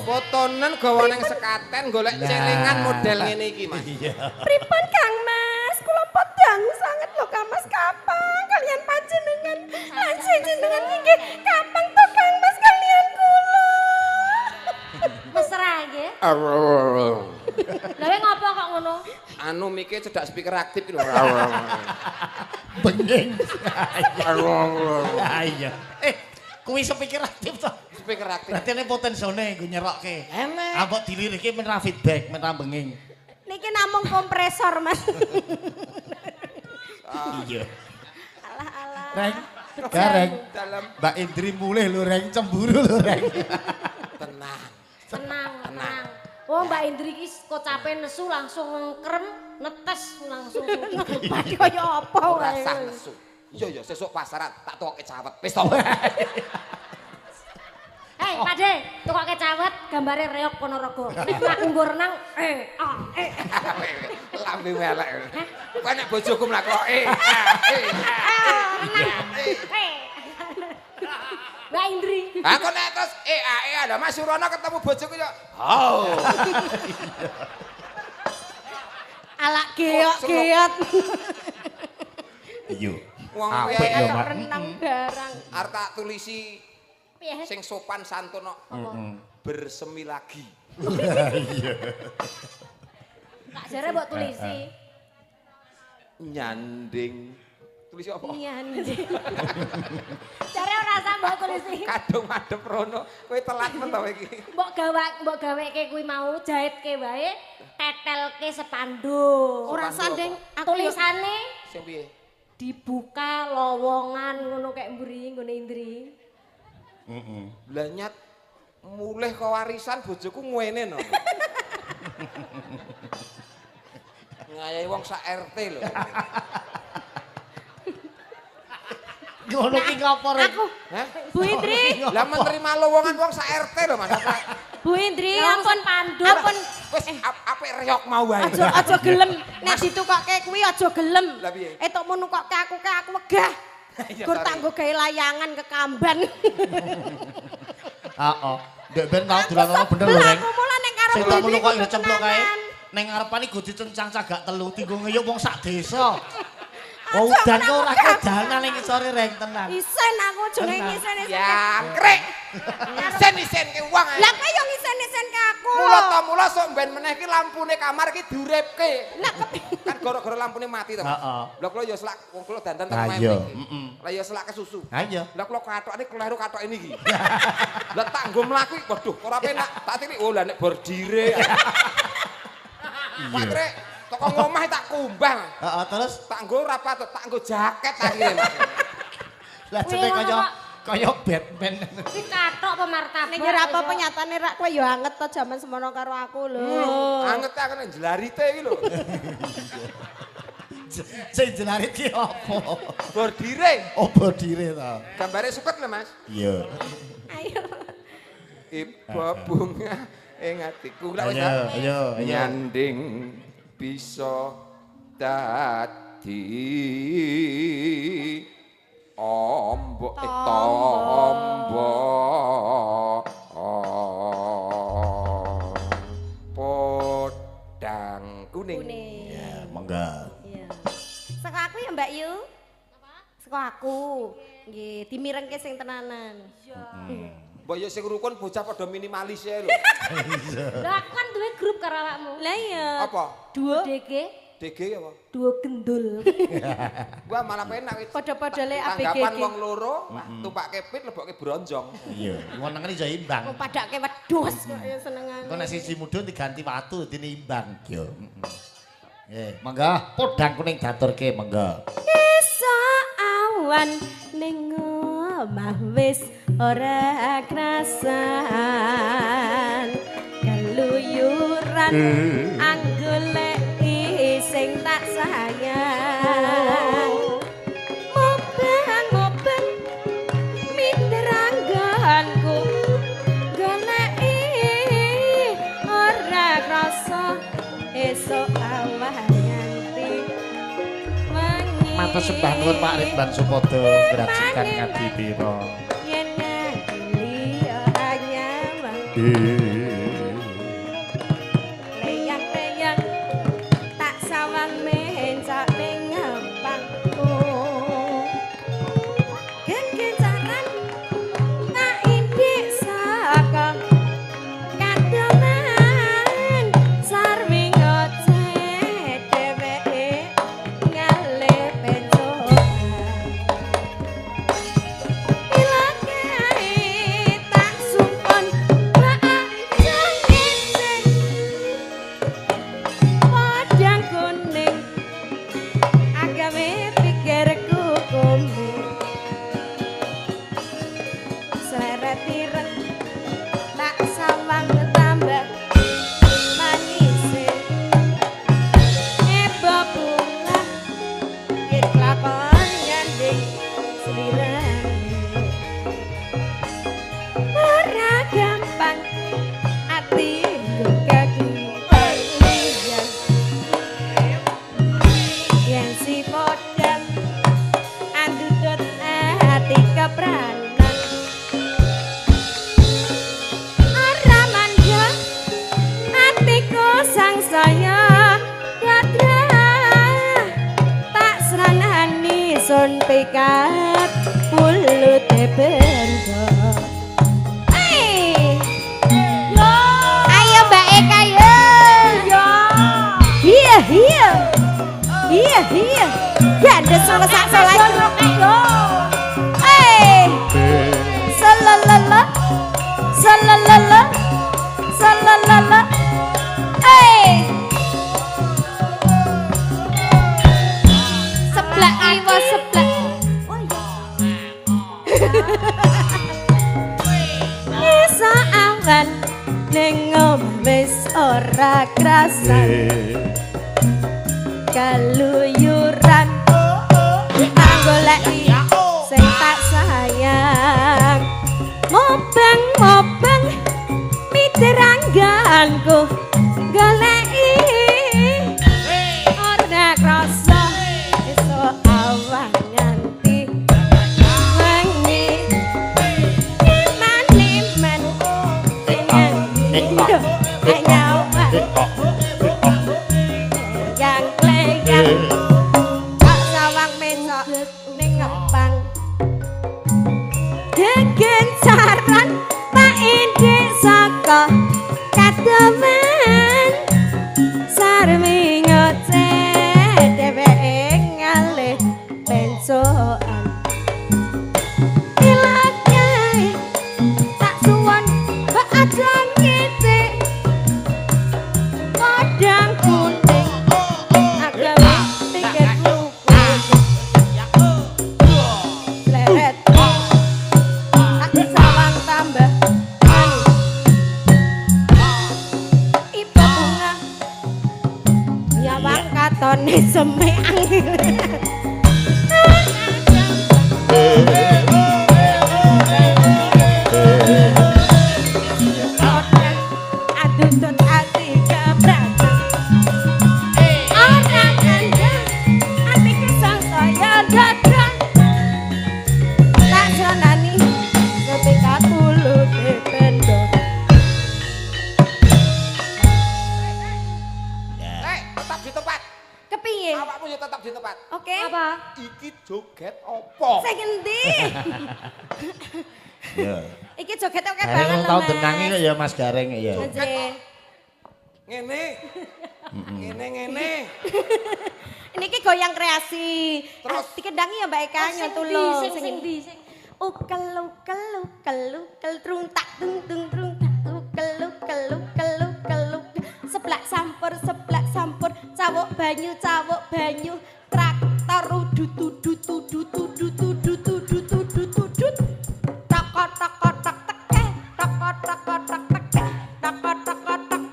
fotonen gawa ning sekaten golek celengan model ngene iki Mas. Iya. Pripun Kang Mas? Kula pedang sanget lho Kang Mas kapang kalian panjenengan. Lan jenengan inggih kapang to Kang Mas kalian kula. Mesra nggih. Lha kowe ngopo kok ngono? Anu mike cedak speaker aktif iki lho. Benging. Iya. Kuwi speaker aktif to. Speaker aktif. Berarti nek potensone nggo nyerokke. Enek. Ambok dilirike men ra feedback, men ra benging. Niki namung kompresor, Mas. Iya. Alah alah. Reng, Gareng. Mbak Indri mulih lho Reng, cemburu lho Reng. Tenang. Tenang, tenang. Oh Mbak Indri iki kocape nesu langsung ngkrem, netes langsung. Padi kaya apa wae. Ora sah nesu. Iya ya sesuk pasaran tak tukoke cawet. Wis to. Hei, Pak De, tukoke cawet gambare reog Ponorogo. Nek mlaku nggo renang Lambe elek. Kowe nek bojoku mlaku e a e a. Mbak Indri. Aku nek terus e a e ada Mas Surono ketemu bojoku yo. Hau. Alak geok-geot. Iya. Wong apik yo, Mak. Renang barang. Arep tak tulisi sing sopan santun kok. Bersemi lagi. Iya. Kak jare mbok tulisi. Nyanding. Tulisi apa? Nyanding. Jare ora usah mbok tulisi. Kadung madhep rono, kowe telat men to iki. Mbok gaweke kuwi mau jahitke wae, tetelke spanduk. Ora sanding tulisane sing piye? Dibuka lowongan ngono kek mburi nggone Indri. Heeh. Lah nyat mulih ke warisan bojoku ngene no. Ngayahi wong sak RT lho. Ngono ki ngopo rek? Aku. Hah? Bu Indri. Lah menerima lowongan wong sak RT lho Mas. Bu Indri, ampun ampun panduk. Ampun wis apik reok mau wae. Aja aja gelem nek ditukokke kuwi aja gelem. Lah piye? Etokmu nukokke aku ke aku wegah. Gur tak nggo gawe layangan kekamban. Heeh. Ndek ben tau dolan ono bener lho, Reng. Aku mula nek karo Sing tak ngono kok ya cemplok kae. Neng ngarepane go dicencang cagak telu tinggo ngeyuk wong sak desa. Oh, udan kok ora kedanan ning ngisore Reng tenan. Isen aku jenenge ngisen isen. Jangkrik. Isen-isen ke wong ae. Lah kowe yo ngisen-isen ke aku. Mula ta mula sok ben meneh iki lampune kamar iki diuripke. Lah kepiye? Kan gara-gara lampune mati to. Heeh. Lah kula yo selak wong kula dandan teng omahe Ayo, mriki. heeh. Lah yo selak kesusu. Ayo. Lah kula kathokane kleru kathok ini iki. Lah tak nggo mlaku waduh ora penak. Tak tilik oh lah nek bordire. Pak Trek, teko ngomah tak kumbah. Heeh, terus Tak nggo ora patut, tak nggo jaket akhire. Lah jenenge kaya kaya Batman. Kuwi kathok apa martabak? Ning ora apa-apa nyatane rak kowe ya anget to jaman semono karo aku lho. Anget aku nek jelarite iki lho. Sing jelarit ki apa? Bordire. Oh, bordire ta. Gambare suket lho, Mas. Iya. Ayo. Iba bunga ing atiku. Lah wis Ayo, ayo, ayo. Nyanding bisa dadi ombo tombo podang kuning. Kuning. Ya, monggo. Iya. Saka aku ya Mbak Yu. Saka aku. Nggih, dimirengke sing tenanan. Iya. Mbok yo sing rukun bocah padha minimalis ya lho. Lah aku kan duwe grup karo awakmu. Lah iya. Apa? Duo DG, DG apa? duo gendul. Wah malah penak wis. Padha-padha le ABG. Tanggapan wong loro, tupake pit lebokke bronjong. Iya, ngono ngene iso imbang. Wong padake wedhus kok ya senengane. Engko nek siji mudhun diganti watu dadine imbang. Yo. Nggih, monggo podang kuning diaturke monggo. Iso awan ning omah wis ora krasan. Keluyuran anggoleki sing tak sayang. Mobang-mobang minder anggonku goleki ora krasa esuk awan nganti wengi. Matur sembah nuwun Pak Ridwan Supodo ngrajikan Ngadipiro. Yen ngandeli anyawang leyang-leyang tak sawang mencak ning ngempangku. Gegencaran tak indik saka kadoman sarwi ngoceh dheweke ngalih pencoban. Ilake tak sumpun baanjang isih podang kuning agawe pikirku kumbe seret ireng tak sawang tambah manise ebo bunga yen kelakon nyanding slirane ora gampang atiku kagliyan yen si podang andutut ati kepranan ora manja atiku sangsaya gadrah tak sranani sun pikat pulute bendo. Hey! Ayo Mbak Eka yo. Iya iya. Iya iya. Gandes sak salat. Eh. Salalala. Salalala. Salalala. Eh. Seblak iwa seblak. Oh iya. Isa awan ning omah wis ora krasan. Kepleset keluyuran tak goleki sing tak sayang. Mobeng-mobeng mitrangganku goleki ora krasa iso awang nganti wengi iman-iman nyawa yang kleyang kok sawang mesok ning ngepang gegencaran tak indik saka kademen sarmi ngoceh dheweke ngalih pencoan ilakae tak suwon mbok aja ngitik podang kuning agawe tiket luku leret aku sawang tambah ibu bunga nyawang katone semeang. Adutut ati kebratan ora kandang atiku sangsaya dadang tak jonani ketika tulute bendo. Tetap di tempat. Kepiye? Awakmu ya tetap di tempat. Oke. Apa? Iki joget apa? Sing endi? Ya. Iki joget oke Gareng banget lho, tau Mas. denangi kok ya Mas Gareng ya. Nggih. Ngene. Ngene ngene. Ini ki goyang kreasi. Terus? Dikendangi ya Mbak Eka Oh, sing nyotulung. ndi, sing ndi, sing Ukel ukel ukel ukel trung tak tung tung trung tak ukel ukel ukel ukel ukel seblak sampur cawuk banyu traktor udut udut udut udut udut udut udut udut tok tok tok teke tok tok tok teke tok tok tok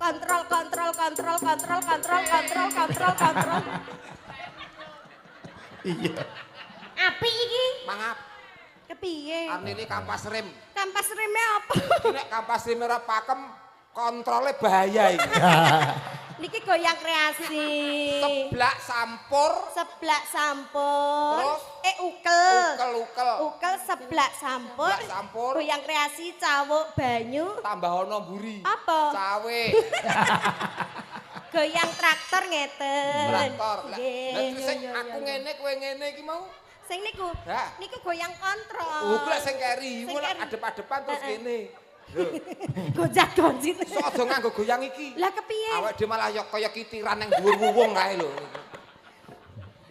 kontrol kontrol kontrol kontrol kontrol kontrol kontrol kontrol. Iya. Apik iki. Mangap. Kepiye? Artine kampas rem. Kampas remnya apa? Nek kampas rem ora pakem, kontrole bahaya iki. Niki goyang kreasi. Seblak sampur, Seblak sampur. Terus? Ukel. Ukel-ukel. Ukel seblak sampur. Seblak sampur. Goyang kreasi cawuk banyu. Tambah ono mburi. Apa? Cawe. Goyang traktor ngeten. Traktor. Lah Nggih. terus sing aku ngene kowe ngene iki mau. Sing niku. Hah? Niku goyang kontrol. Oh, kuwi sing keri, Sing kuwi keri. adep-adepan terus ngene. Lho, Gojak gonjit. sok aja nganggo goyang iki. Lah kepiye? Awake dhewe malah ya kaya kitiran nang dhuwur wuwung kae lho.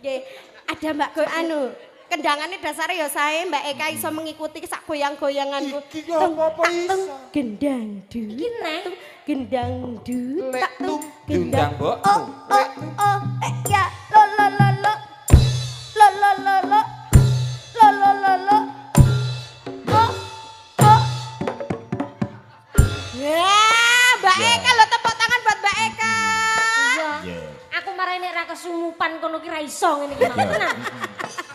Nggih, ada Mbak Go anu. Kendangane dasare ya sae Mbak Eka iso mengikuti sak goyang-goyanganku. Iki ya apa-apa iso. Gendang du. Iki neh. Gendang du. Lek tak tung, tung diundang mbokmu. Oh, oh, Lek oh, ya lo lo lo lo. Lo lo lo lo. Lo lo lo lo. Oh, oh. Ya, Mbak Eka lo tepuk tangan buat Mbak Eka. Iya. Iya. Aku marane nek ra kesumupan kono ki ra iso ngene iki mau. Tenan.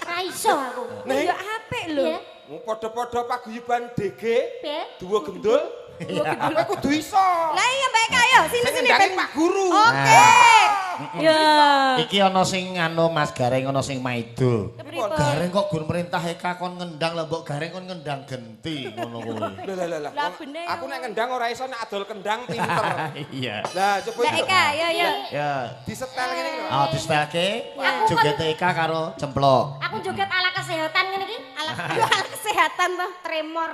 Ra iso aku. Nih. Ya apik lho. Piye? Padha-padha paguyuban DG, Piye? Duwa Gendul. Kowe kudu iso. Lah iya Mbak Eka ayo sini Sing sini ngendangi ben. Pak Guru. Oke. Ya. Iki ana sing anu Mas Gareng ana sing maido. Kepripun? Gareng kok gur merintah Eka kon ngendang lah mbok Gareng kon ngendang genti ngono kuwi. Lah lah lah. Lah, bener. Aku nek ngendang ora iso nek adol kendang pinter. Iya. Lah coba Mbak iki. Eka ayo ayo. Ya. Disetel ngene iki lho. Ah distelke Aku joget Eka karo cemplok. Aku joget ala kesehatan ngene iki. Ala ala kesehatan toh. Tremor.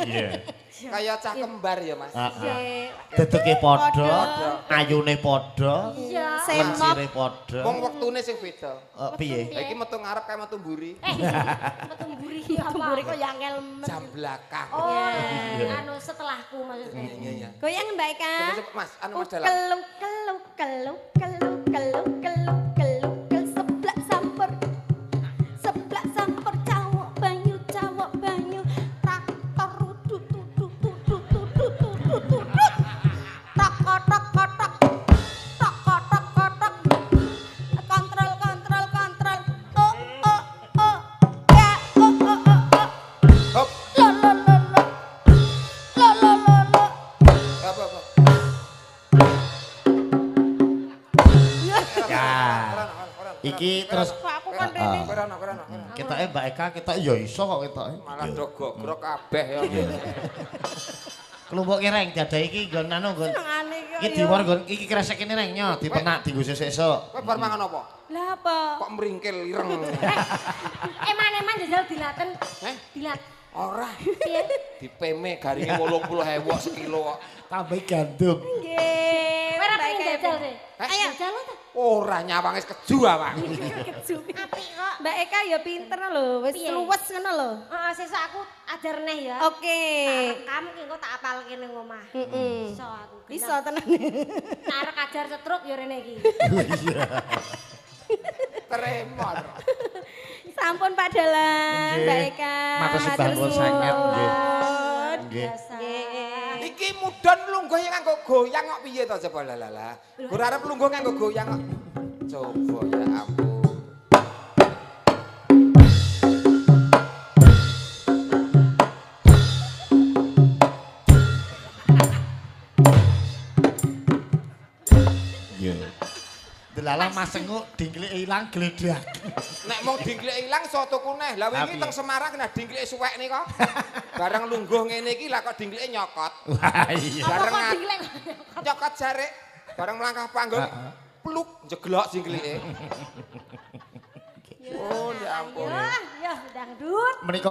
Iya. Kaya cah kembar ya, Mas. Heeh. Dedeke padha, ayune padha, Iya. Semok. lencire padha. Wong wektune sing beda. Piye? Lah iki metu ngarep kae metu mburi. Metu mburi apa? Mburi kok ya angel men. Jam belakang. Oh, anu setelahku maksudnya. Iya iya. Goyang Mbak Eka. Coba coba Mas, anu Mas dalam. Ukel ukel ukel ukel ukel ukel ukel ukel seblak sampur. Seblak sampur cawok banyu traktor udut udut udut udut udut udut. Tok tok tok Iki terus aku kon rene. Kowe rono. Ketoke Mbak Eka ketok ya iso kok ketoke. Malah do gogrok kabeh ya. Kelompok reng diadahi iki nggon anu nggon. Senengane Iki diwor nggon iki kresek kene reng nyo dipenak dienggo sesuk-esuk. Kowe bar mangan apa? Lah apa? Kok mringkil ireng. Eman-eman jajal dilaten. Heh? Dilat. Ora. Piye? Dipeme garinge 80.000 kok sekilo kok. Tambah gandum. Nggih. Kowe ora pengen jajal sih? Heh? Ayo jajal ta. Ora nyawang wis keju awak. Keju. Apik kok. Mbak Eka ya pinter lho, wis luwes ngono lho. Heeh, sesuk aku ajar neh ya. Oke. Tak rekam ki engko tak apalke ning omah. Heeh. Iso aku. Iso tenan. Nek arek ajar setruk ya rene iki. Iya. Tremor. Sampun Pak Dalang, Mbak Eka. Matur sembah nuwun sanget nggih. Nggih. Iki mudhun lungguh yang nganggo goyang kok piye to coba lah. Gur arep lungguh nganggo goyang kok. Coba ya ampun. Iya. Delalah Mas Enguk dingklike ilang gledak. Nek mung dingklike ilang iso tuku neh. Lah wingi teng Semarang kena dingklike suwek nika. Bareng lungguh ngene iki lah kok dingklike nyokot. Wah iya. Bareng Apa kok dingklek nyokot jarik. Bareng melangkah panggung pluk jeglok dingklike. Oh ya ampun. Ya, dangdut. Menika